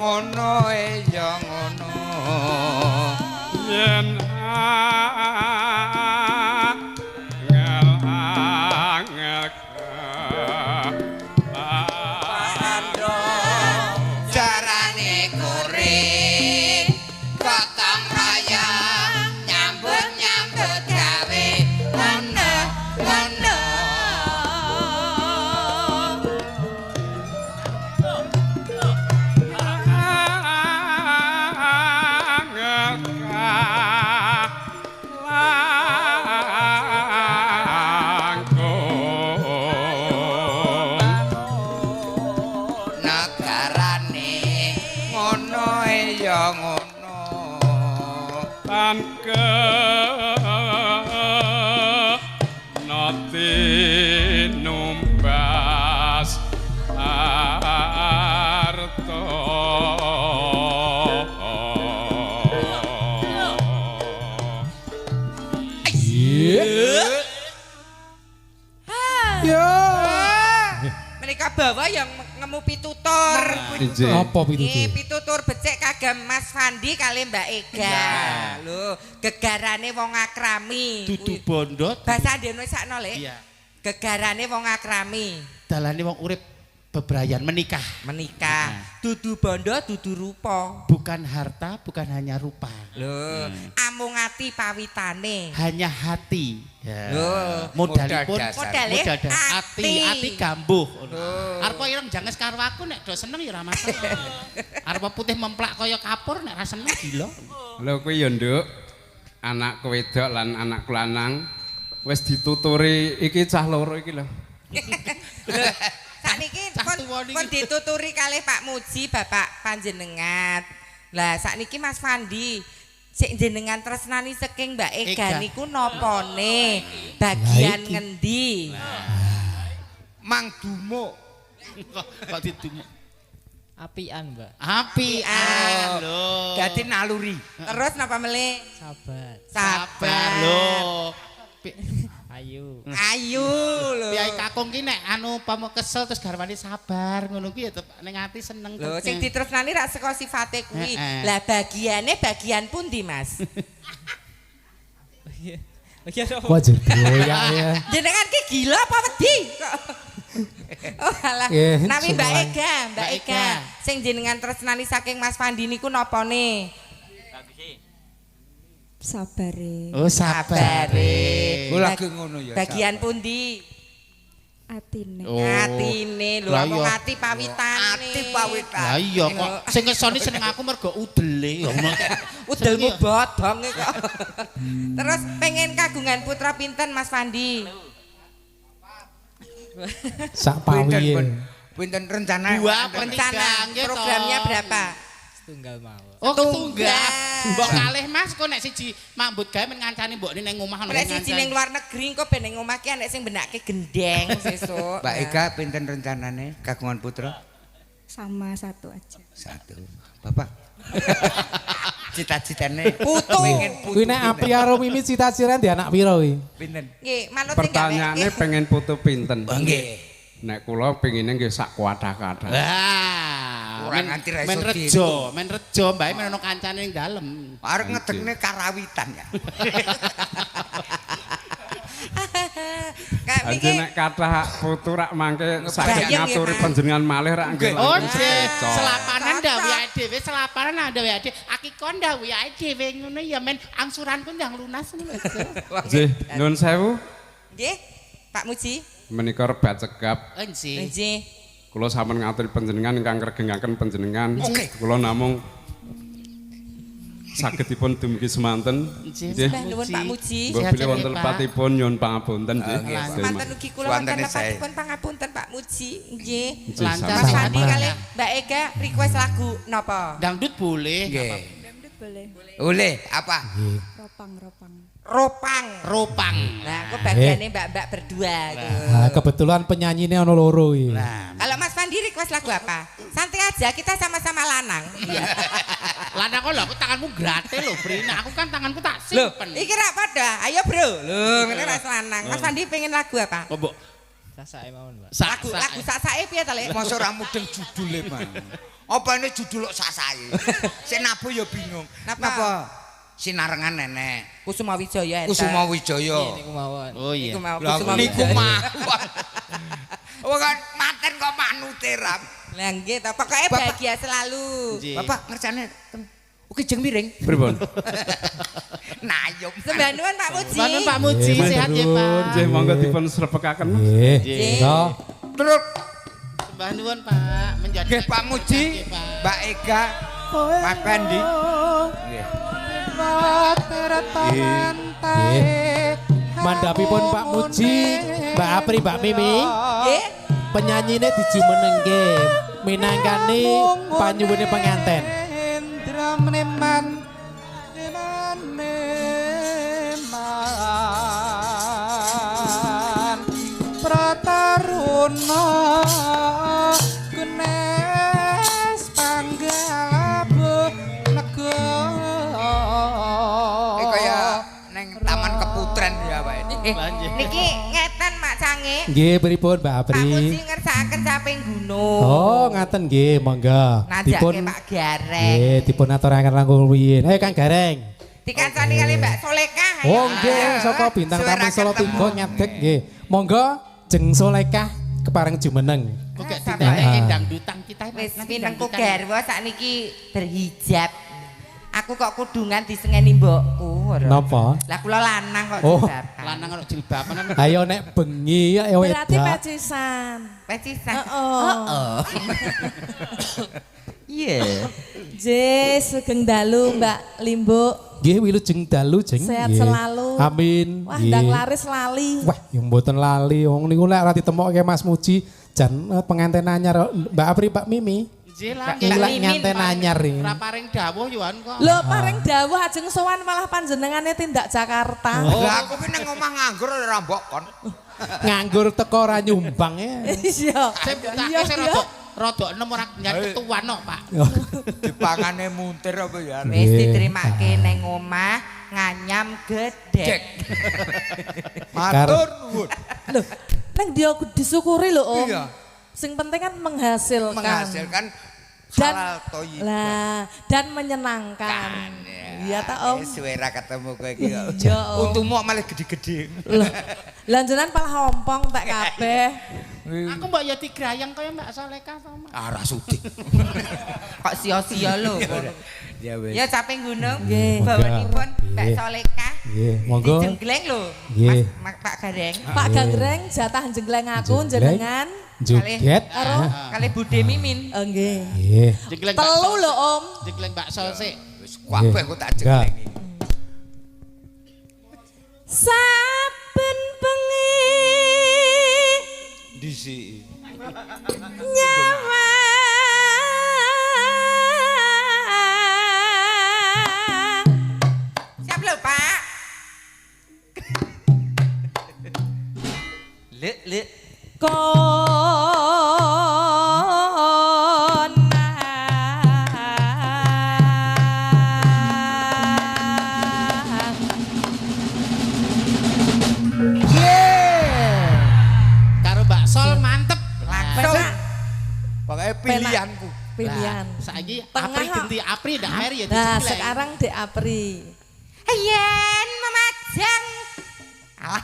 D: Ngono ya ngono.
E: Yen angel
D: carane kore gotong royong nyambut-nyambut gawe ngono ngono. Negarane ngono ya ngono.
E: Tan noti numbas arto.
A: Yo.
B: Menika bawa yang ngemu pitutur.
A: Apa pitutur?
B: Nggih, pitutur becik kagem Mas Fandi kali Mbak Ega. Lho, gegarane wong akrami.
C: Dudu bondo.
B: Bahasa Indonesia sakno, Lek.
C: Iya.
B: Gegarane wong akrami.
C: Dalane wong urip bebrayan menikah.
B: Menikah. Dudu bondo, dudu rupa.
C: Bukan harta, bukan hanya rupa.
B: Lho, amung ati pawitane.
C: Hanya hati. Ya.
B: Lho,
C: modalipun
B: modale
C: modal
B: ati.
C: Ati gambuh. Arep ireng janges karo aku nek do seneng ya ora masalah. Arep putih memplak kaya kapur nek ra seneng gila.
E: Lho kuwi ya, Nduk. Anakku wedok lan anakku lanang wis dituturi iki cah loro iki lho.
B: Sakniki pun dituturi kalih Pak Muji bapak panjenengan. Lah sakniki Mas Fandi sik jenengan tresnani saking Mbak Ega niku napane? Bagian ngendi?
D: Mang dumuk.
C: Kok didumuk?
F: Apian, Mbak.
C: Apian lho.
D: Dadi naluri.
B: Terus napa melih?
F: Sabar.
B: Sabar
C: lho.
F: Ayu.
B: Ayu lho.
C: Piyai kakung ki nek anu pamuk kesel terus garwane sabar ngono ki ya ning ati seneng.
B: Lho sing ditresnani rak saka sifate kuwi. Lah bagiane bagian pundi, Mas?
A: Wajar ya ya.
B: Jenengan ki gila apa wedi kok? Oh alah. Nami Mbak Ega, Mbak Ega. Sing jenengan tresnani saking Mas Fandi niku napane?
G: Sabare.
C: Oh sabare.
D: Ku lagi ngono ya.
B: Bagian pundi?
G: Atine.
C: Oh.
B: Atine lho, apa ati pawitane.
D: Ati pawitan.
C: Lah iya kok sing ngesoni seneng aku mergo udele ya.
B: Udelmu bodong kok. Terus pengen kagungan putra pinten Mas Fandi?
A: Sak pawiye.
D: Pinten rencana?
C: Dua
B: rencana. Programnya berapa?
F: Setunggal mawon.
C: Oh, setunggal. Mbok kalih Mas, kok nek siji mambut gawe men ngancani mbokne ning omah
B: ana. Nek siji ning luar negeri engko ben ning omah ki nek sing benake gendeng sesuk.
D: Mbak Ega pinten rencanane kagungan putra?
G: Sama satu aja.
D: Satu. Bapak. Cita-citane
B: putu.
A: Kuwi nek Apri karo Mimi cita-citane di anak pira kuwi?
D: Pinten?
B: Nggih, manut sing gawe.
E: Pertanyaane pengen putu pinten?
D: Nggih.
E: Nek kula pengine nggih sak kuathah-kathah.
C: Lah, men rejo, mbae men ono kancane ning dalem.
D: Arep ngedekne karawitan ya.
E: Kayak nek kathah putu rak mangke saged ngaturi panjenengan malih rak nggih.
C: Oh, selapanan ndawuhi awake dhewe, selapanan ndawuhi awake dhewe. Akikon ndawuhi awake dhewe ngono ya men angsuranku ndang lunas ngono lho.
E: Nggih, nuwun sewu.
B: Nggih, Pak Muji.
E: Menika rebat cekap.
C: Nggih.
B: Nggih.
E: Kula sampun ngaturi panjenengan ingkang ngregengaken panjenengan. Kula namung sagedipun dumugi semanten.
B: Nggih. Nuwun Pak Muji.
E: Mbok bilih wonten lepatipun nyuwun pangapunten nggih.
B: Semanten ugi kula wonten lepatipun pangapunten Pak Muji. Nggih.
C: Lancar.
B: Mas Fandi kalih Mbak Ega request lagu napa?
C: Dangdut boleh.
D: Nggih.
G: Dangdut boleh.
D: Boleh, apa?
G: Ropang, ropang.
B: Ropang.
C: Ropang.
B: Nah, aku bagiannya mbak-mbak berdua.
A: Nah, kebetulan penyanyinya ono loro iki.
C: Nah,
B: kalau Mas Fandi request lagu apa? Santai aja, kita sama-sama lanang.
C: Lanang kok lho, aku tanganmu grate lho, Brina. Aku kan tanganku tak simpen.
B: Iki rak padha. Ayo, Bro. Lho, ngene rak lanang. Mas Fandi pengen lagu apa?
C: Kok mbok
F: Sasake mawon, Mbak.
B: Lagu lagu sasake piye ta, Lek?
D: Masa ora mudeng judule, Bang. Apa ini judul kok sasake? Sing nabuh ya bingung.
B: Napa?
D: Sinarengan nenek.
B: Kusuma Wijaya enten.
D: Kusuma Wijaya.
F: Niku mawon.
C: Oh iya.
B: Niku mawon
D: Lah
B: Kusuma
D: niku
B: Wijaya.
D: mawon. Wong kan maten kok manute ram.
B: Lah nggih ta, pokoke
D: Bapak-
B: bahagia selalu.
C: Nggih.
D: Bapak ngersane Oke jeng miring.
E: Pripun?
D: Nayung.
B: Sembah nuwun Pak Muji.
C: Sembah nuwun Pak Muji,
E: Nggih,
C: sehat ya Pak.
E: Nggih, monggo dipun srepekaken.
A: Nggih.
C: Nggih.
A: Toh.
D: Terus
C: Sembah nuwun Pak, menjadi
D: nggih Pak Muji,
C: Nggih, Pak.
D: Mbak Ega, Mas Fendi. Nggih.
A: Nggih. Mandhapipun Pak Muji, Mbak Apri, Mbak Mimi.
B: Nggih.
A: Penyanyine dijumenengke minangkani panyuwune penganten.
H: Prataruna Gunes Panggalabu Negara.
D: Ini kaya neng Taman Keputren ya Pak ini.
B: Niki ngeten Mak Cange.
A: Nggih, pripun Mbak
B: Pak
A: Apri?
B: Muji ngersakaken caping gunung.
A: Oh, ngaten nggih, monggo.
B: Nanjakake Pak Gareng.
A: Nggih, dipun aturaken langkung rumiyin. Ayo Kang Gareng.
B: Dikancani kali Mbak Solekah. ayo.
A: Oh nggih, saka bintang
D: Suara
A: tamu Solo
D: ketemu.
A: 3 ngadeg nggih. Monggo Jeng Solekah kepareng jumeneng.
C: Kok gak
B: Sampai.
C: ditandai dangdutan kita
B: Wis
C: nanti
B: minangku
C: dangdutan.
B: garwa sakniki berhijab. Aku kok kudungan disengeni mbokku. ora.
A: Napa?
B: Lah kula lanang kok
A: Oh.
B: jilbaban.
C: Lanang kok jilbaban.
A: Ayo nek bengi ya
I: Berarti
A: wedak.
I: pecisan.
B: Pecisan.
I: Heeh.
B: Iya.
I: J sugeng dalu Mbak Limbuk.
A: Nggih wilujeng dalu Jeng.
I: Sehat
A: Nggih.
I: selalu.
A: Amin.
I: Wah,
A: Nggih.
I: ndang laris lali.
A: Wah, yang mboten lali wong niku lek ora ditemokke Mas Muji jan penganten anyar Mbak Apri Mbak Mimi.
C: Nggih lah.
A: Mbak
B: Mbak Mimin,
A: nganten anyar iki.
C: Ora paring dawuh yo an kok.
I: Lho paring dawuh ajeng sowan malah panjenengane tindak Jakarta.
D: Lah aku ki nang omah nganggur ora mbok kon.
A: Nganggur teko ora nyumbang ya.
I: Iya.
C: Sing butake sing
I: Iya,
C: rada rada enem ora nyan ketuan kok, Pak.
D: Dipangane muntir apa ya?
B: Wis
A: Nggih.
B: diterimake neng omah nganyam gedhek.
D: Cek. Matur nuwun.
I: Lho, neng dia disyukuri lho, Om.
D: Iya.
I: Sing penting kan menghasilkan.
D: Menghasilkan
I: Dan-
D: halal thayyibah.
I: Lah, dan menyenangkan. Iya ta, Om?
D: Wis suwe ra ketemu kowe iki kok.
I: Iya, Om.
D: Untumu kok malah gede-gede.
I: Lah, lah jenengan palah ompong tak kabeh.
C: Aku mbok ya digrayang kaya Mbak Solekah to, Mak.
D: Ah, ra sudi.
B: Kok sia-sia lho.
D: Ya wis.
B: Ya caping gunung.
I: Nggih.
B: Bawanipun Mbak
A: Nggih.
B: Solekah.
A: Nggih, monggo.
B: Dijenggleng lho.
A: Nggih.
B: Mas Pak Gareng.
I: Pak Gangreng jatah jengleng aku
A: Jengleng.
I: jenengan.
A: Joget.
I: Karo
B: Kali Bude Mimin.
I: Oh, nggih.
A: Nggih.
C: Jengleng
I: Telu lho, Om.
C: Jengleng bakso sik.
D: Wis kabeh kok tak jenglengi.
I: Saben bengi
D: Disi.
I: nyawang.
B: Siap lho, Pak. Lek lek.
I: Konang.
C: Karo Mbak Sol mantep.
B: Langsung.
D: Pokoke pilihanku.
I: Pilihan.
C: Lah, saiki
I: Tengah
C: Apri
I: kok.
C: genti Apri ndak meri ya
I: Nah,
C: dijengleng.
I: sekarang Dek Apri.
B: Yen memajang. Alah.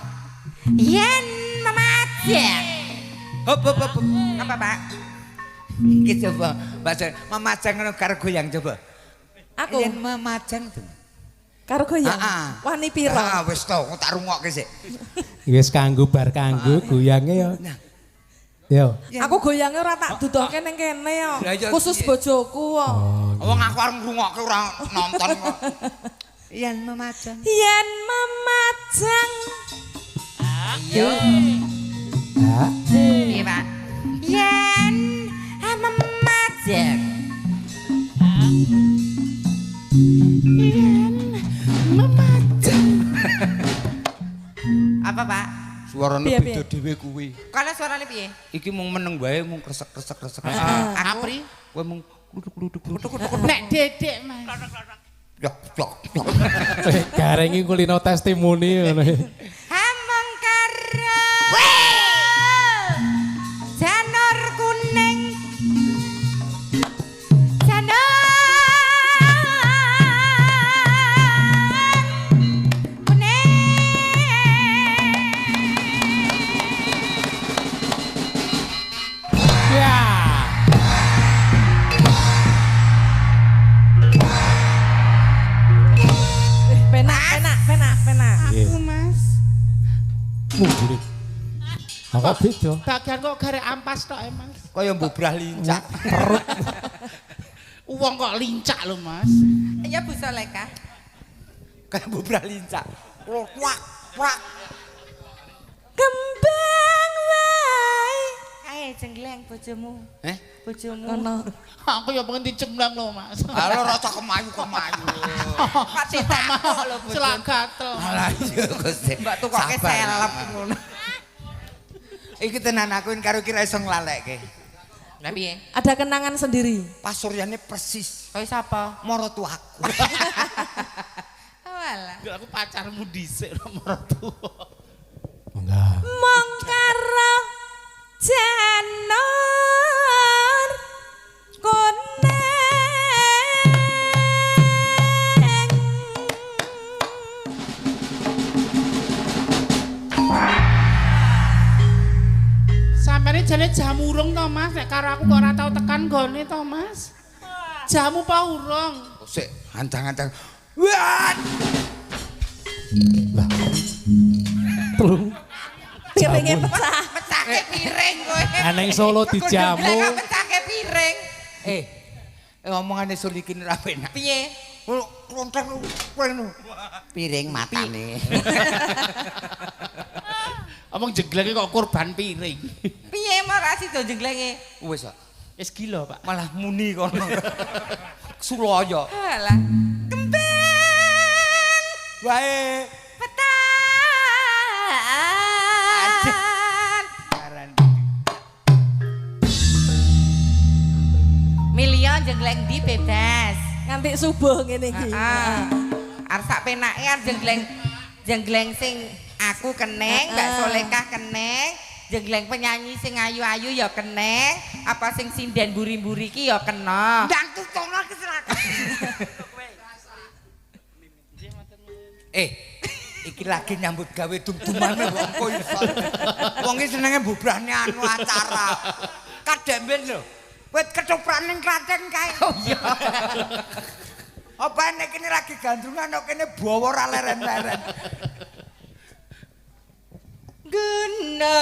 B: Yen memajang.
D: Hop hop hop.
B: Apa, Pak?
D: Iki coba Mbak Sol, memajang ngono karo goyang coba.
I: Aku
D: Yen memajang tuh.
I: karo goyang.
D: Heeh.
I: Wani piro?
D: Ah, wis to, aku tak rungokke sik.
A: Wis kanggo bar kanggo goyange ya.
D: Nah.
A: Yo.
I: Aku goyangnya ora tak dudohke ning kene yo.
D: Lah, iya,
I: Khusus
D: piye?
I: bojoku kok.
D: Wong aku arep ngrungokke ora nonton kok. Yen memajang.
I: Yen memajang
B: Yo.
A: Ah,
B: Piye, Pak? Yen memajang. Yen memajang. Apa, Pak?
D: Suarane
I: Piye,
D: beda dhewe kuwi.
B: Kalau suaranya piye?
D: Iki mung meneng wae mung kresek-kresek kresek.
C: Apri
D: Kowe mung kluduk-kluduk kluduk.
C: nek dedek Mas.
D: Yok yok yok.
A: Gareng iki kulino testimoni ngono.
B: Hameng karo.
A: Ngumbuli. Ha kok beda?
C: Bagian kok garek ampas tok Mas.
D: Kaya mbubrah lincak.
A: Perut.
C: Wong kok lincak lho Mas.
B: Ya Bu Soleka.
D: Kaya mbubrah lincak. Wak wak.
I: Kembang wae.
B: Kae jenggleng bojomu.
D: Eh?
B: Bojomu.
I: Kono.
C: Aku ya pengen dicemlang lho Mas.
D: Halo rasa kemayu-kemayu.
B: Kok ditakok lho bojomu.
C: Selak gatel.
D: Alah iya Gusti.
B: Mbak tukoke seleb ngono.
D: Iki tenan aku karo kira iso nglalekke.
B: Lah piye?
I: Ada kenangan sendiri.
D: Pasuryane persis.
B: Kaya sapa?
D: Maratuaku.
B: Walah.
C: Aku pacarmu dhisik lho maratuwa.
A: Enggak.
I: Mong karo janur kuning.
C: Sampeyan jane jamu urung to Mas, nek karo aku kok ora tau tekan gone to Mas. Jamu pa urung?
D: Sik, ancang-ancang. Wah.
A: Lah. Telung.
I: Piringe pecah.
B: Pecahke piring kowe.
A: Aneng Solo dijamu.
B: Pecahke piring.
D: Eh. Omongane Sulikin ora penak.
B: Piye?
D: Klonteng kowe ngono. Piring matane.
C: Omong jenglenge kok korban piring.
B: Piye ora sida jenglenge?
D: Wis kok.
C: Wis gila, Pak.
D: Malah muni kono. Sulaya.
B: Alah. Kembang
D: wae.
B: Petan. Milion jengleng di bebas.
I: Nganti subuh ngene iki.
B: Heeh. Arep sak penake arep jengleng jengleng sing aku keneng, Mbak Solekah keneng, jengleng penyanyi sing ayu-ayu ya keneng, apa sing sinden buri-buri ki ya kena.
D: Ndang tutono kecelakaan. Iki lagi nyambut gawe dum-dumane wong kok iso. Wong iki senenge mbubrahne anu acara. Kademben lho. Wit ketoprak ning Klaten kae. Oh iya. Apa nek kene lagi gandrungan kok kene bawa ora leren-leren.
B: Guna.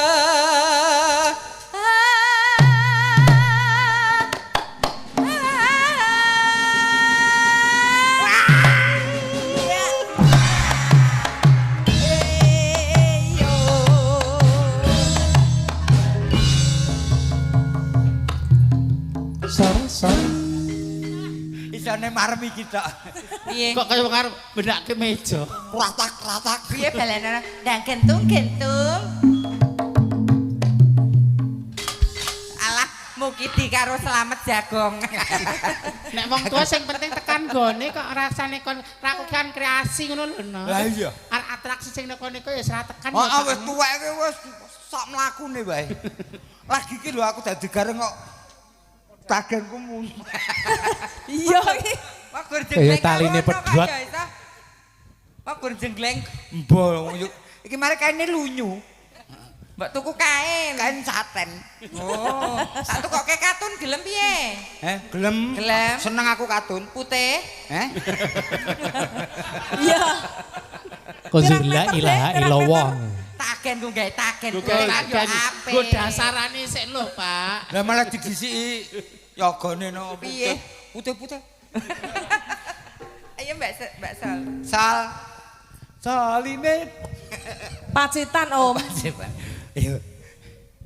D: Isane marem iki tok.
B: Piye?
C: Kok kaya wong arep benakke meja.
D: Kratak-kratak.
B: Piye balenane? Ndang gentung-gentung. Alah, mukidi karo Slamet Jagong.
C: Nek wong tua sing penting tekan gone kok rasane kon rakukan kreasi ngono lho, no.
D: Lah iya.
C: Arep atraksi sing neko-neko ya ora tekan.
D: Heeh, wis tuwek iki wis sak mlakune wae. Lagi iki lho aku dadi gareng kok tagenku muni.
I: Iya iki.
B: Wah gur jengleng.
A: Taline pedhot.
B: Wah gur jengleng.
D: Mbok iki mari kaine lunyu.
B: Mbok tuku kain.
D: Kain saten.
B: Oh, tak tukoke katun gelem piye?
D: Heh, gelem.
B: Gelem.
D: Seneng aku katun.
B: Putih.
D: Heh.
I: Iya.
A: Kozur la ilaha illallah.
B: Tagen ku gawe tagen.
C: Tagen. Nggo dasarane sik lho, Pak.
D: Lah malah didhisiki yogane no.
B: Piye?
D: Putih-putih.
B: Ayo Mbak Mbak Sal.
D: Sal. Saline.
I: Pacitan, Om.
D: Pacitan. Ayo.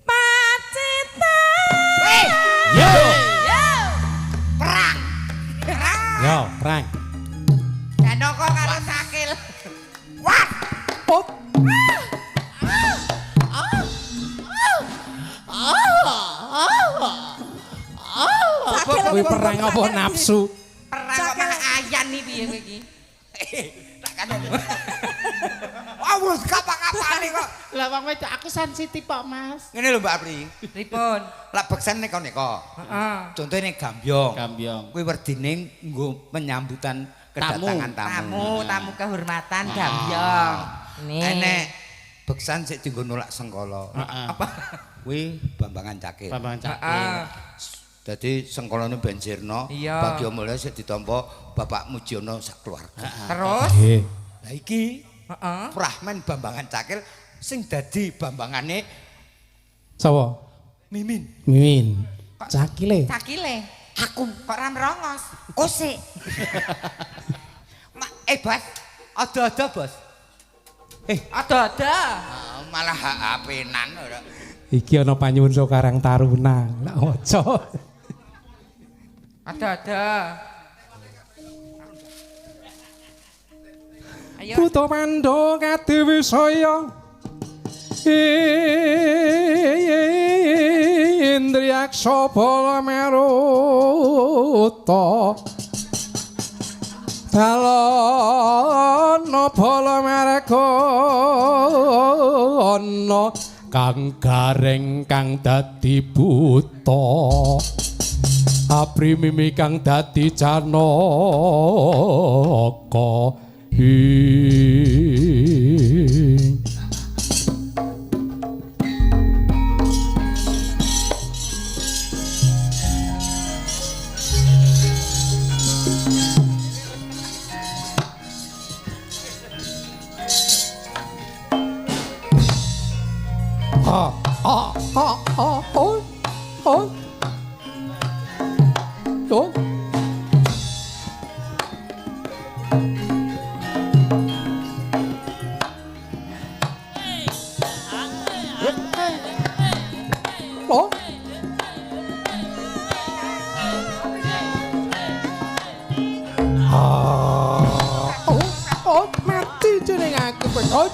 I: Pacitan.
A: Yo.
B: Yo. Perang. Perang.
A: Yo, perang.
B: Janoko karo Sakil.
D: Wah.
A: Pop. Kuwi perang apa nafsu?
B: Perang kok malah ayan nih piye kowe iki?
D: Tak kandhani. Wah, wis kapak-kapane kok.
C: Lah wong wedok aku sensitif kok, Mas.
D: Ngene lho Mbak Apri.
B: Pripun?
D: Lak beksan neko-neko.
B: Heeh.
D: Contohe ning Gambyong.
C: Gambyong.
D: Kuwi werdine nggo penyambutan kedatangan tamu.
B: Tamu, tamu kehormatan Gambyong. Nih.
D: Enek beksan sik dienggo nolak sengkala.
C: Apa?
D: Kuwi Bambangan Cakil.
C: Bambangan Cakil.
D: Dadi sengkolone ben sirna, Bagya Mulya sik ditampa Bapak Mujiono sak keluarga.
B: Terus?
D: Lah iki Prahmen Bambangan Cakil Sing dadi bambangane
A: Sapa?
D: Mimin.
A: Mimin. Cakile.
B: Cakile.
D: Aku
B: Kok ora merongos?
D: kosek. Bos, ada-ada, Bos.
B: Ada-ada.
D: Malah HP-nan ora.
A: Iki ana panyuwun saka Karang Taruna. Nak waca.
B: Ada-ada. Ayo.
A: Buta Pandha kadewi saya Indriyaksa bala meruta Dalana bala maregana kang gareng kang dadi buta Apri mimi kang dadi janaka. Ah ah ah ah oh oh oh. Oh. Ah, oh, oh, mati jeneng aku kowe. Oh.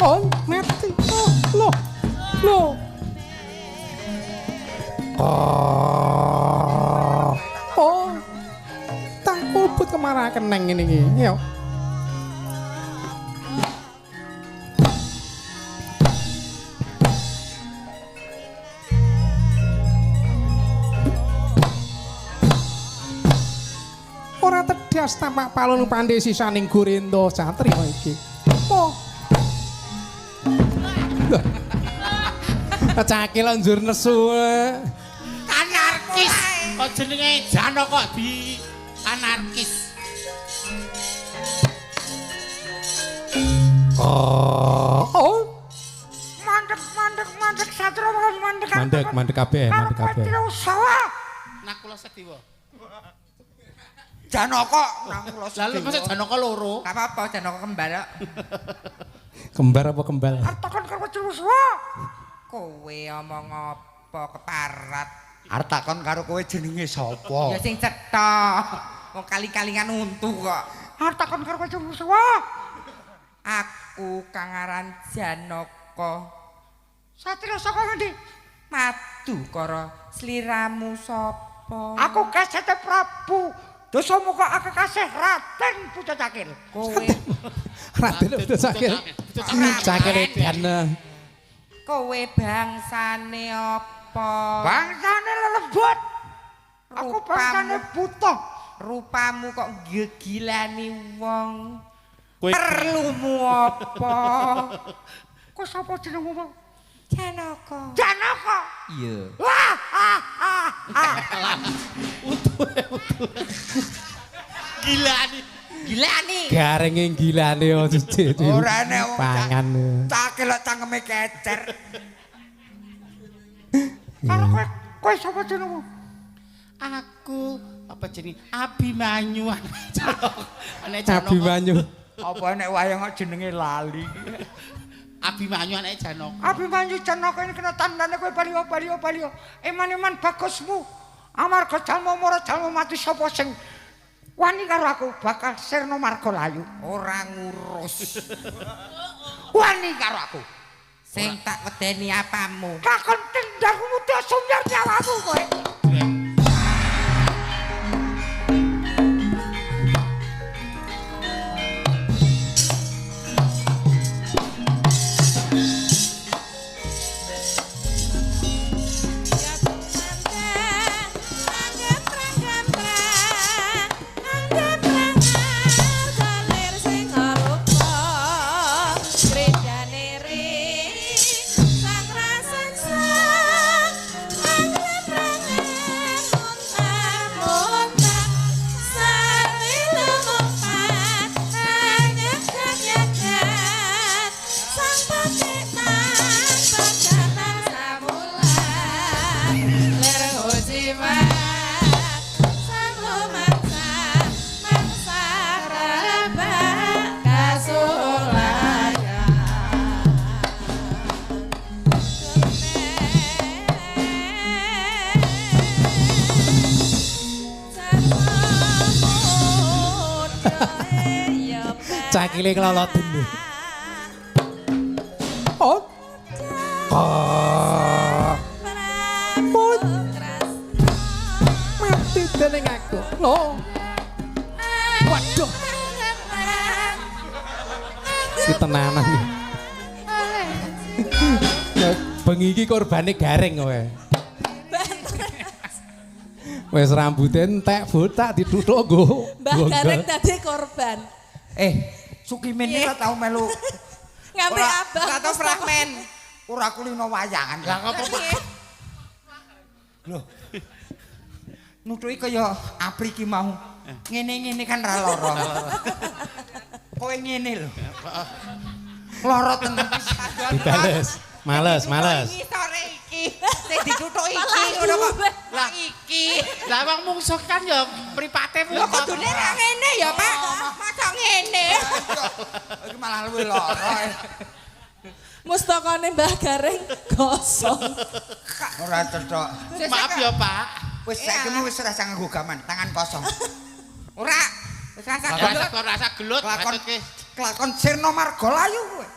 A: Oh, mati. Oh, loh. Loh. Oh. Oh. Tak kubut kemaraken neng ngene iki. Yo. Ora tedas tapak palung pandhe sisaning Gurindha satriya iki. Oh. Cakil njur nesu.
C: Anarkis. Kok jenenge Janaka kok di anarkis.
A: Oh. Oh.
D: Mandek mandek mandek satria mandek.
A: Mandek mandek kabeh, mandek kabeh.
C: Nakula Sediwa.
D: Janaka Nakula Sediwa.
C: Lalu masa Janaka loro?
B: Gak apa-apa, Janaka kembar kok.
A: Kembar apa kembal?
D: Artakon karo Joshua.
B: Kowe omong apa keparat?
D: Arep takon karo kowe jenenge sapa?
B: Ya sing cetha. Wong kali-kalingan untu kok.
D: Arep takon karo kowe Joshua.
B: Aku kang aran Janaka.
D: Satria saka ngendi?
B: Madu karo sliramu sapa?
D: Aku kesete Prabu Dasamuka aku kasih Raden Putra Cakil.
B: Kowe
A: Raden Putra Cakil. Cakil edan.
B: Kowe bangsane apa?
D: Bangsane lelembut. Aku bangsane buta.
B: Rupamu kok gegilani wong. Perlumu apa?
D: Kok sapa jenengmu?
B: Janaka.
D: Janaka.
B: Iya.
D: Wah, ah, ah, ah.
C: Utuh, utuh. Gila nih. Gila nih.
A: Garenge gilane
D: ora enek wong
A: pangan.
D: Cakil kok cangkeme kecer. Karo kowe, kowe sapa jenengmu?
C: Aku apa jenenge? Abimanyu.
A: Abimanyu.
D: Apa nek wayang kok jenenge lali.
C: Abimanyu anake Janaka.
D: Abimanyu Janaka ini kena tandane kowe balio balio balio. Eman-eman bagusmu. Amarga jalma mara jalma mati sapa sing wani karo aku bakal sirna marga layu.
B: Ora ngurus.
D: Wani karo aku.
B: Sing tak wedeni apamu?
D: Kakon tendangmu muda sumyar nyawamu kowe.
A: Cakile keloloten. Oh. Oh. Mati dening aku. Loh. Waduh. Iki tenanan iki. Ya bengi iki korbane Gareng kowe. Wis rambute entek botak dituthuk nggo.
I: Mbah Gareng tadi korban.
D: Sukimin ora tau melu.
I: Ngambil abang.
B: Ora tau fragmen.
D: Ora kulino wayangan.
C: Lah ngopo Pak?
D: Lho. Nutuki kaya Apri ki mau. Ngene-ngene kan ra lara. Kowe ngene lho. Lara tenan.
A: Dibales. Males, males.
B: Ngisore iki. Sing dituthuk iki ngono kok. Lah iki.
C: Lah wong mungsuh kan ya mripate
B: Lho kudune ra ngene ya, Pak. Masa ngene.
D: Iki malah luwih lara.
I: Mustakane Mbah Gareng gosong.
D: Ora cocok.
C: Maaf ya, Pak.
D: Wis saiki wis ora nganggo gaman, tangan kosong.
B: Ora. Wis rasa gelut.
C: Rasa gelut bacutke.
D: Kelakon Sirna Margalayu kowe.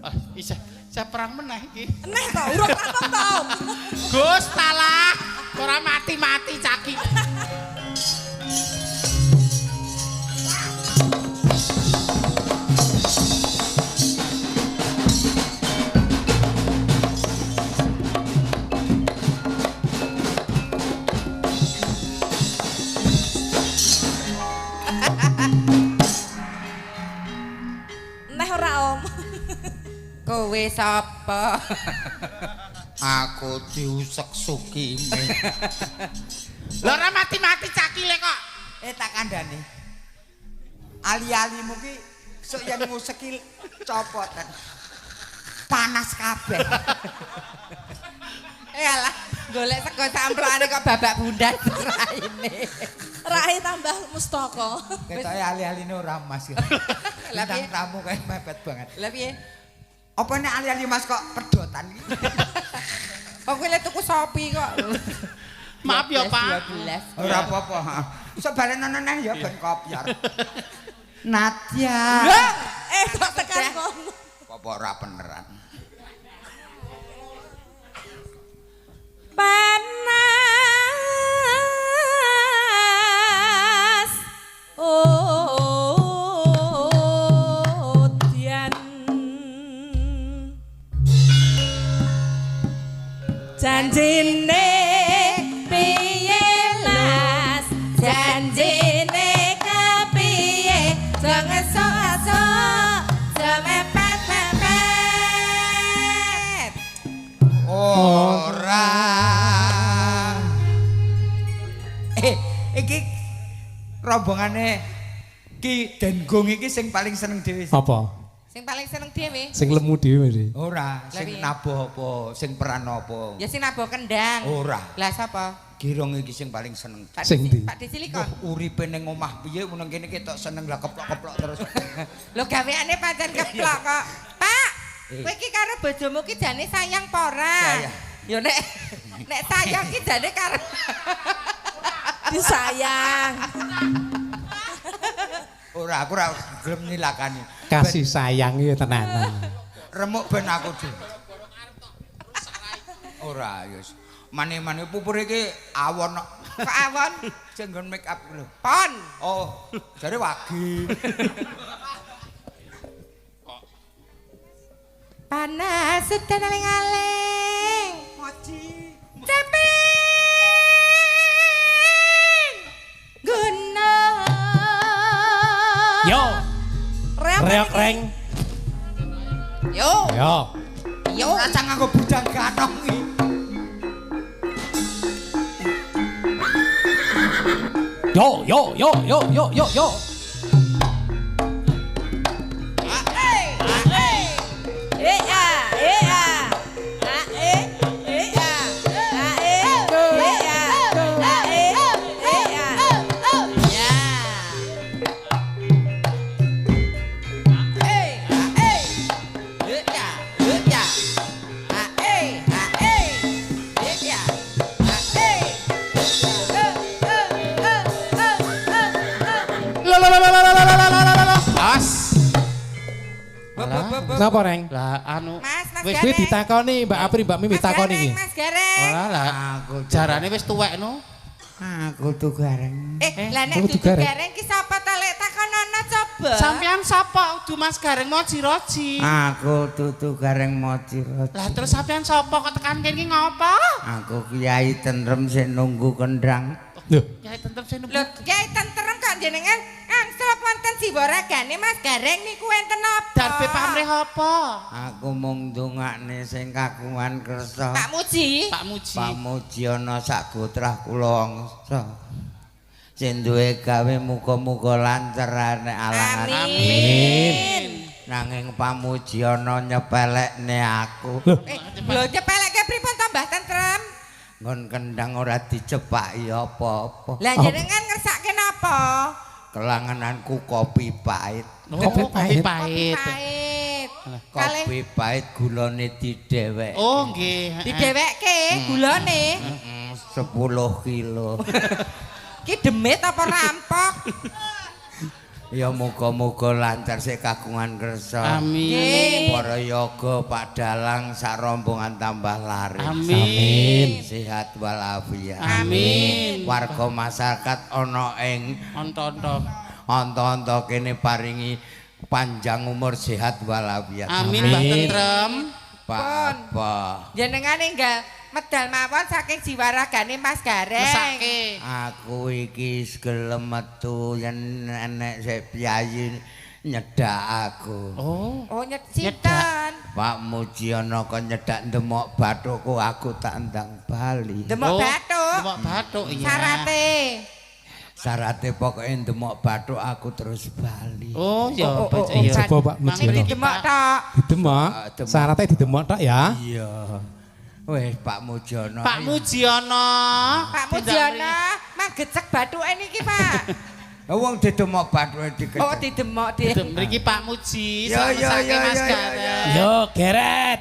C: Ah, isih saya perang meneh iki.
I: Neh to, urung rampung to.
C: Gus talah, ora mati-mati caki.
I: Neh ora, Om.
B: Kowe sapa?
D: Aku diusek Sukime.
C: Lho ora mati-mati cakile kok.
D: Tak kandhane. Ali-alimu ki sok yen nguseki copotan. Panas kabeh.
B: Alah, golek sego samplokane kok babak bundas raine.
I: Rai tambah mustaka.
D: Ketoke ali-aline ora mas.
B: Lah piye?
D: Bintang tamu kae mepet banget.
B: Lah piye?
D: Apa nek ali-ali mas kok pedotan iki?
B: Kok kowe le tuku Shopee kok.
C: Maaf ya, Pak.
B: 12.
D: Ora apa-apa. Sok balenono neh ya ben kopyor. Nadya.
I: Kok tekan kono.
D: Apa ora beneran?
I: Panas udian janjine piye Mas, janjine kepiye, jangan sok-sok mepet-mepet.
D: Ora. Iki rombongane Ki Denggung iki sing paling seneng dhewe.
A: Apa?
B: Sing paling seneng dhewe.
A: Sing lemu dhewe mesti.
D: Ora, sing nabuh apa, sing peran apa?
B: Ya sing nabuh kendang.
D: Ora.
B: Lah sapa?
D: Girong iki sing paling seneng.
A: Sing ndi?
B: Pak Disilikon.
D: Uripe ning omah piye meneng kene ketok seneng lah keplok-keplok terus.
B: Lho gaweane pancen keplok kok. Pak, kowe iki karo bojomu ki jane sayang apa ora?
D: Sayang.
B: Ya nek nek sayang ki jane karo
I: disayang.
D: Ora, aku ora gelem nilakani.
A: Kasih sayang ya tenanan.
D: Remuk ben aku dhewe. Ora, ya wis. Mane-mane pupur iki awon kok.
B: Kok awon?
D: Sing nggon make up lho.
B: Pon.
D: Oh, jare wagi.
B: Panas udan aling-aling.
D: Mochi.
B: Ceping. Guna.
A: Yo. Reok reng.
B: Yo.
A: Yo.
B: Yo.
D: Rasa nganggo budang ganong iki.
A: Yo yo yo yo yo yo yo. Napa, Reng?
C: Lah anu
B: Mas, Mas
C: wis
A: Kuwi
B: Gareng.
A: ditakoni Mbak Apri, Mbak Mimi
B: Mas
A: takoni
B: Gareng,
A: iki.
B: Mas Gareng.
C: Ora lah.
D: Aku
C: Jarane wis tuwek no.
D: Aku tuh Gareng.
B: Lah nek
A: Aku
B: dudu
A: Gareng.
B: Gareng ki sapa ta lek takonono coba.
C: Sampean sapa? Udu Mas Gareng Moji Roji.
D: Aku tutu Gareng Moji Roji.
C: Lah terus sampean sapa kok tekan kene iki ngopo?
D: Aku Kiai Tentrem sing nunggu kendang.
A: Lho,
C: Kiai Tentrem sing
B: Lho, Kiai Tentrem kok jenengan angsal wonten jiwa ragane Mas Gareng niku enten apa?
C: Darbe pamrih apa?
D: Aku mung ndongakne sing kagungan kersa.
B: Pak Muji.
C: Pak Muji.
D: Pak Muji ana sak gotrah kula wangsa. Sing duwe gawe muga-muga lancar nek alangan.
B: Amin.
D: Nanging Pak Muji ana nyepelekne aku.
B: Lho nyepelekke pripun to Mbah Tentrem?
D: Nggon kendang ora dicepaki apa-apa.
B: Lah jenengan ngersake napa?
D: Kelangenanku kopi pahit.
C: Oh, kopi pahit.
B: Pahit. Kalih
D: Kopi pahit gulane didhewek.
C: Oh nggih.
B: didhewekke gulane.
D: 10 kilo.
B: Ki demit apa rampok?
D: Ya muga-muga lancar sik kagungan kersa.
C: Amin.
D: Para yoga Pak Dalang sak rombongan tambah laris.
C: Amin.
D: Sehat walafiat.
C: Amin.
D: Warga masyarakat ana ing
C: Onto-onto.
D: onto-onto kene paringi panjang umur sehat walafiat.
C: Amin Mbah Tentrem.
D: Pak apa?
B: Jenengan enggal medal mawon saking jiwa ragane Mas Gareng.
C: Mesake.
D: Aku iki gelem metu yen enek sik piyayi nyedak aku.
C: Oh.
B: Oh nyet sinten?
D: Pak Mujiono kon nyedak ndemok bathukku aku tak ndang bali.
B: Demok
C: Oh,
B: bathuk.
C: Demok bathuk iya.
B: Syarate.
D: Syarate pokoke ndemok bathuk aku terus bali.
C: Oh ya,
B: Oh, oh,
C: baca
B: oh,
C: iya.
A: Coba Pak Mujiono.
B: Demok tok.
A: Didemok.
D: Demok.
A: Syaratnya didemok tok ya.
D: Iya. Wes Pak Mujiono.
C: Pak Mujiono.
B: Pak Mujiono, manggecek bathuke niki, Pak.
D: Wong didemok bathuke dikecek.
B: Oh, didemok dik.
C: Mriki Pak Muji,
D: Ya, ya,
C: mesake
D: ya,
C: Mas
D: ya, ya,
C: Gareng.
A: Yo, geret.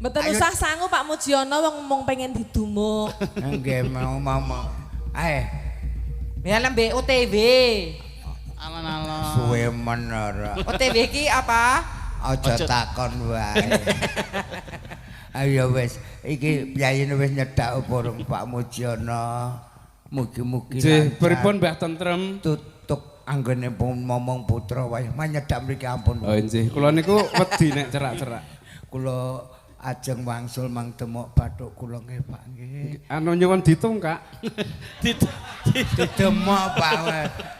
I: Mboten usah sangu Pak Mujiono wong mung pengen didumuk.
D: Nggih mau mau. Ae,
B: Ya lembe OTW.
C: Alon-alon.
D: suwe men ora.
B: OTW ki apa?
D: Aja takon wae. Ayo wis, iki piyayine wis nyedak apa urung Pak Mujiono. Mugi-mugi
E: Nggih,
D: lancar.
E: pripun Mbah Tentrem?
D: Tutuk anggone pun momong putra wae manyedak mriki ampun.
E: Oh nggih, kula niku wedi nek cerak-cerak.
D: Kula ajeng wangsul mang demok bathuk kula nggih Pak nggih.
E: Anu nyuwun ditungkak.
D: Didemok Pak.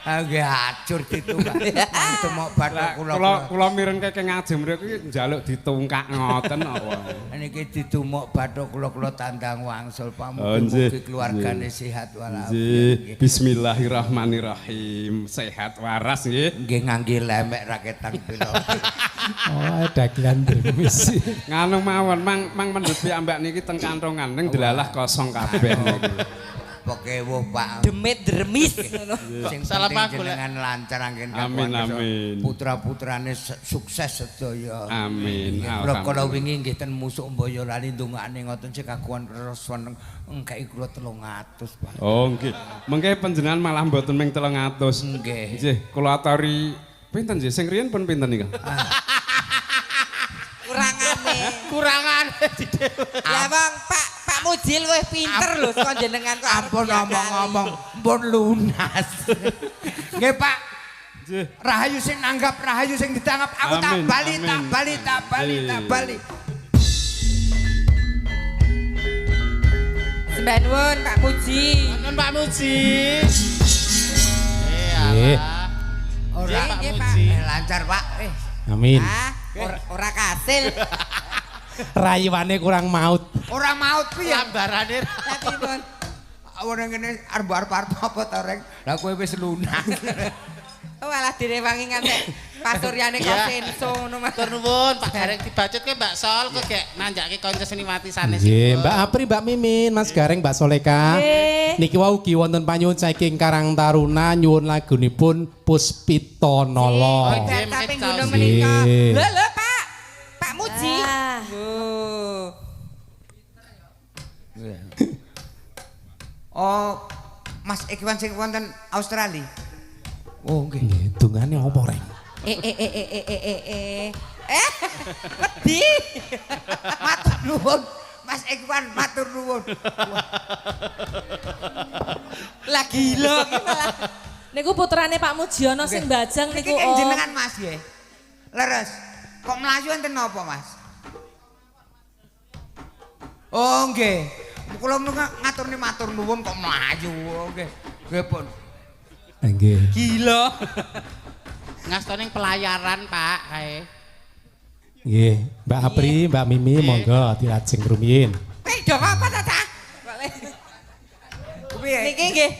D: Nggih acur ditungkak. Mang demok bathuk kula.
E: Kula kula mireng keke ngaji mriku iki njaluk ditungkak ngoten apa.
D: Niki didumok bathuk kula kula tandang wangsul Pak
E: Oh, nggih.
D: mugi-mugi keluargane sehat walafiat.
E: Nggih. Bismillahirrahmanirrahim. Sehat waras nggih.
D: Nggih ngangge lemek raketang pilo.
A: Oh, dagelan dremis.
E: Nganu mawon mang mang mendhet piyambak niki teng kantongan ning delalah kosong kabeh niku.
D: Pekewuh Pak.
B: Demit dremis ngono.
D: Sing
C: Salah
D: penting
C: Pak, golek.
D: jenengan lancar anggen
E: Amin, amin.
D: Putra-putrane sukses sedaya.
E: Amin.
D: Kula kala wingi nggih ten musuk Boyolali ndongakne ngoten sing kagungan kersa engkeki kula 300 Pak.
E: Oh nggih. Mengke panjenengan malah mboten ming 300.
D: Nggih.
E: Nggih, kula aturi pinten nggih sing riyen pun pinten nika?
B: Kurangane.
C: Kurangane.
B: Ya wong Pak Pak Muji luwih pinter lho saka jenengan kok arep
D: Ampun
B: diakali.
D: ngomong-ngomong, ampun lunas. Nggih Pak.
E: Nggih.
D: Rahayu sing nanggap, rahayu sing ditanggap, aku tak
E: Amin,
D: bali,
E: amin.
D: tak bali, tak bali, tak
E: Nggih.
D: bali.
B: Sembah nuwun Pak Muji.
C: Nuwun Pak Muji.
A: Nggih.
C: Eh,
D: Ora
C: Pak
B: Nggih, Pak.
C: Muji.
D: Lancar Pak.
A: Amin.
B: Ah, ora kasil.
A: Rayuane kurang maut.
D: Ora maut piye?
C: Lambarane.
B: Lah pripun?
D: Ora ngene arep-arep apa ta Reng? Lah kowe wis lunas.
B: Oh alah direwangi ngantek pasuryane kok
C: Iya.
B: senso ngono Mas.
C: Matur nuwun Pak Gareng dibacutke Mbak Sol kok gek nanjake kanca seniwati sanes.
A: Nggih, Mbak Apri, Mbak Mimin, Mas Gareng, Mbak Soleka.
I: Nggih.
A: Niki wau ugi wonten panyuwun saking Karang Taruna nyuwun lagunipun Puspita Nala.
C: Nggih,
B: Kaping
C: mungkin
B: gunung menika.
A: Nggih.
B: Lho lho Pak. Pak Muji.
I: Ah.
B: Oh.
D: Oh, Mas Ikhwan sing wonten Australia. Oh, nggih.
A: Nggih, dungane apa, Reng?
B: Eh eh eh eh eh eh eh. Wedi.
D: Matur nuwun Mas Ikhwan, matur nuwun.
B: Lah gila iki malah.
I: Niku putrane Pak Mujiono sing bajang
D: Niki
I: niku.
D: keng jenengan Mas nggih. Leres. Kok mlayu enten napa Mas? Oh nggih. Kula ngaturne matur nuwun kok mlayu. Nggih. Nggih pun.
A: Nggih.
B: Gila.
C: Ngastone pelayaran, Pak, kae.
A: Nggih, Mbak Apri, Mbak Mimi monggo dilajeng rumiyin.
B: Kowe dong apa ta, Cak?
D: Piye?
B: Niki nggih.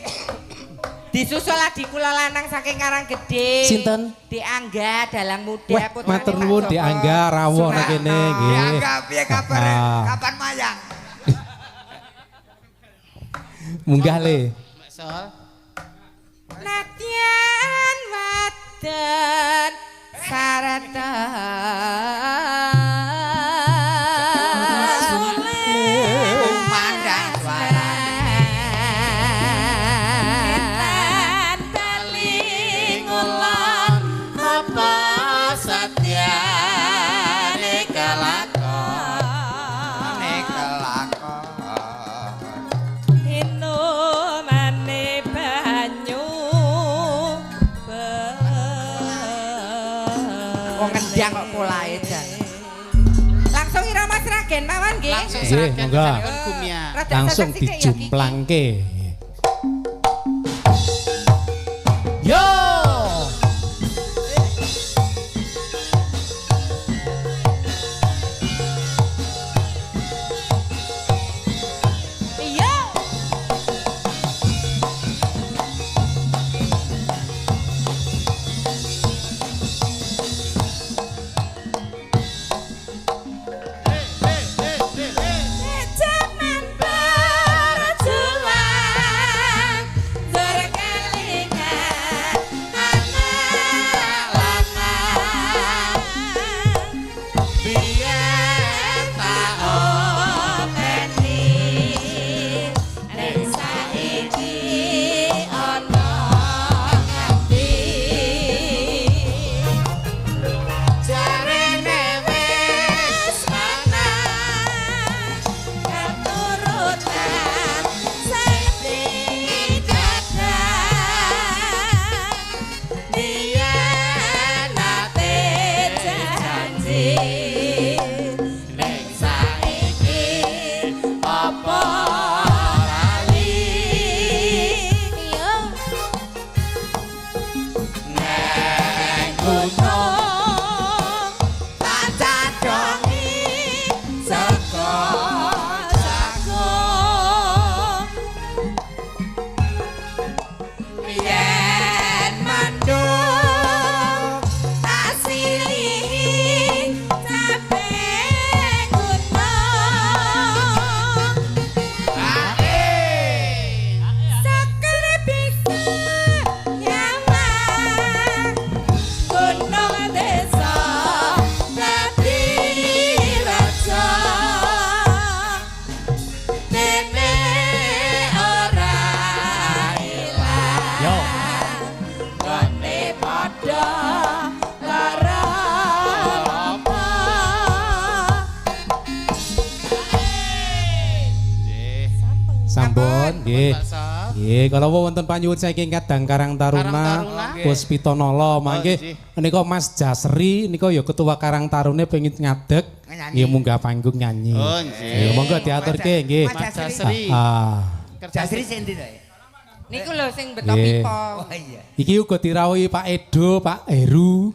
B: Disusul adik kula lanang saking Karanggede.
A: Sinten?
B: Dik Angga dalang muda
A: Wah,
B: putrane
A: matur
B: Pak
A: nuwun Dik
B: Joko
A: Angga rawuh nang kene nggih.
D: Angga piye kabare?
A: Ah.
D: Kapan mayang?
A: Munggah le.
C: Mbak Sol.
B: Nadyan wadon sarta
D: Kumandang suarane.
I: Etan bali ngulon apa satyane kelakon.
D: Ane kelakon.
I: Inumane banyu
B: Wong ngendang kok polahe jan. Langsung irama Sragen mawon nggih.
C: Langsung
A: Nggih,
C: Sragen
A: monggo.
C: kesanipun Gumia.
B: Rada
A: Langsung
B: sesek sithik ya, Ki.
A: dijumplangke. Yo!
B: Iya.
I: Jaman berjuang berkelingan anak lanang biyen tak openi ning saiki ana ngendi jarene wis menang keturunan sing didadak biyen nate janji ning saiki apa lali neng gunung tak cadongi sego jagung yen manduk tak silihi cabe gunung Seker bisa nyawang gunung desa dadi raja dene ora
A: Yo.
I: ilang gone padha lara apa.
A: Sampun nggih.
C: Mbak Sol.
A: Nggih, kala wau wonten panyuwun saking Kadang Karang Taruna
C: Taruna.
A: Puspitanala mangke
C: nggih.
A: menika Mas Jasri nika ya ketua Karang Tarune pengin ngadeg
D: Nyanyi.
A: nggih munggah panggung nyanyi.
C: Oh, nggih.
A: Nggih, monggo diaturke nggih.
D: Mas
C: Mas Jasri.
A: Ah.
D: Jasri sing ndi to?
B: Niku lho sing beto
A: Nggih.
B: pipa.
D: Oh iya.
A: Iki uga dirawuhi Pak Edo, Pak Heru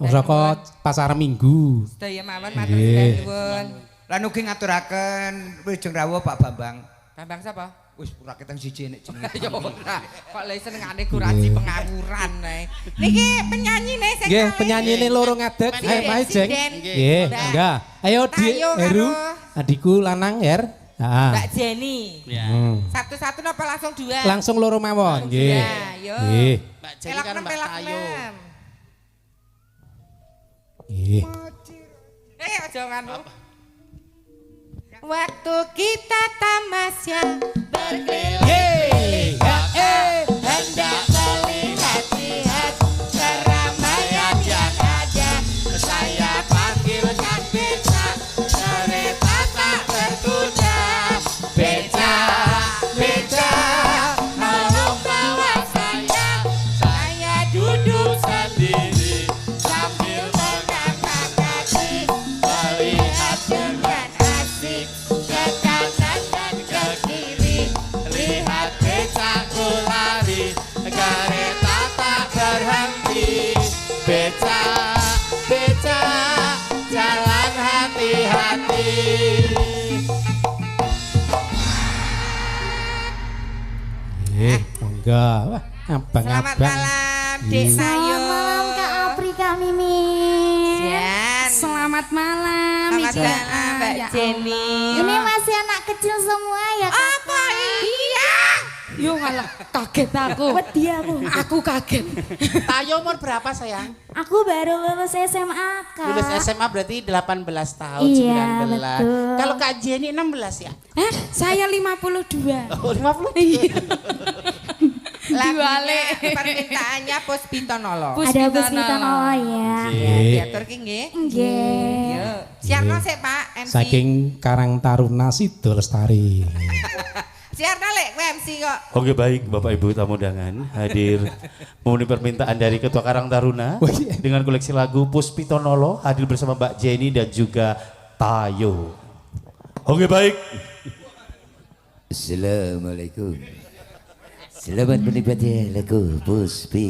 A: saka Pasar Minggu.
B: Sedaya mawon matur
A: Nggih.
B: nuwun.
D: Lan ugi ngaturaken wilujeng rawuh Pak Bambang.
B: Bambang sapa?
D: Wis ora keteng siji nek jenenge.
B: Ya ora. Kok lha senengane kuraji pengawuran ae. Niki penyanyine sing
A: Nggih,
B: kalih.
A: penyanyine loro ngadeg. Ayo Pak Jeng.
B: Sinden.
A: Nggih,
B: Mbak.
A: enggak. Ayo Dik
B: Tayo
A: Heru,
B: karo
A: adikku lanang Her. Heeh.
B: Mbak Jenny.
C: Ya.
A: Hmm.
B: Satu-satu napa langsung dua?
A: Langsung loro mawon, nggih.
B: Dua, yo.
A: Nggih.
C: Mbak Jenny
B: Pelak
C: karo
B: nem,
C: Mbak
B: pelak
C: Tayo.
B: nem.
A: Nggih.
B: Eh, aja nganu. Waktu kita tamasya berkeliling
A: Yeay, ya, eh.
B: hendak melihat-lihat keramaian yang ada. Saya patah
A: Nggih, monggo. Wah,
B: Selamat
A: abang-abang.
B: malam, Dek
A: Iya.
B: Sayo.
J: Selamat malam Kak Apri, Kak Mimin.
B: Jan.
I: Selamat malam.
B: Selamat
I: Ija.
B: malam, Mbak
I: Ya
B: Jenny.
J: Ini masih anak kecil semua ya Kak?
B: Apa iya?
I: Yo ngalah kaget aku.
J: Wedi aku.
I: Aku kaget.
C: Tayo umur berapa sayang?
J: Aku baru lulus SMA Kak.
C: Lulus SMA berarti 18 tahun,
J: Iya,
C: 19.
J: betul.
C: Kalau Kak Jenny 16 ya?
I: Hah? Saya 52.
C: Oh, 50.
I: Iya.
B: Lagunya permintaannya Puspitonolo.
J: Ada Puspitonolo ya.
B: Ya, diatur ki nggih.
J: Nggih.
B: Yo. Siarno sik Pak MC.
A: Saking Karang Taruna Sido Lestari.
B: Siarno lek kowe MC kok.
K: Oke baik Bapak Ibu tamu undangan hadir memenuhi permintaan dari Ketua Karang Taruna
A: Oh, iya.
K: dengan koleksi lagu Puspitonolo hadir bersama Mbak Jenny dan juga Tayo. Oke baik.
D: Assalamualaikum. Selamat menikmati lagu Puspito.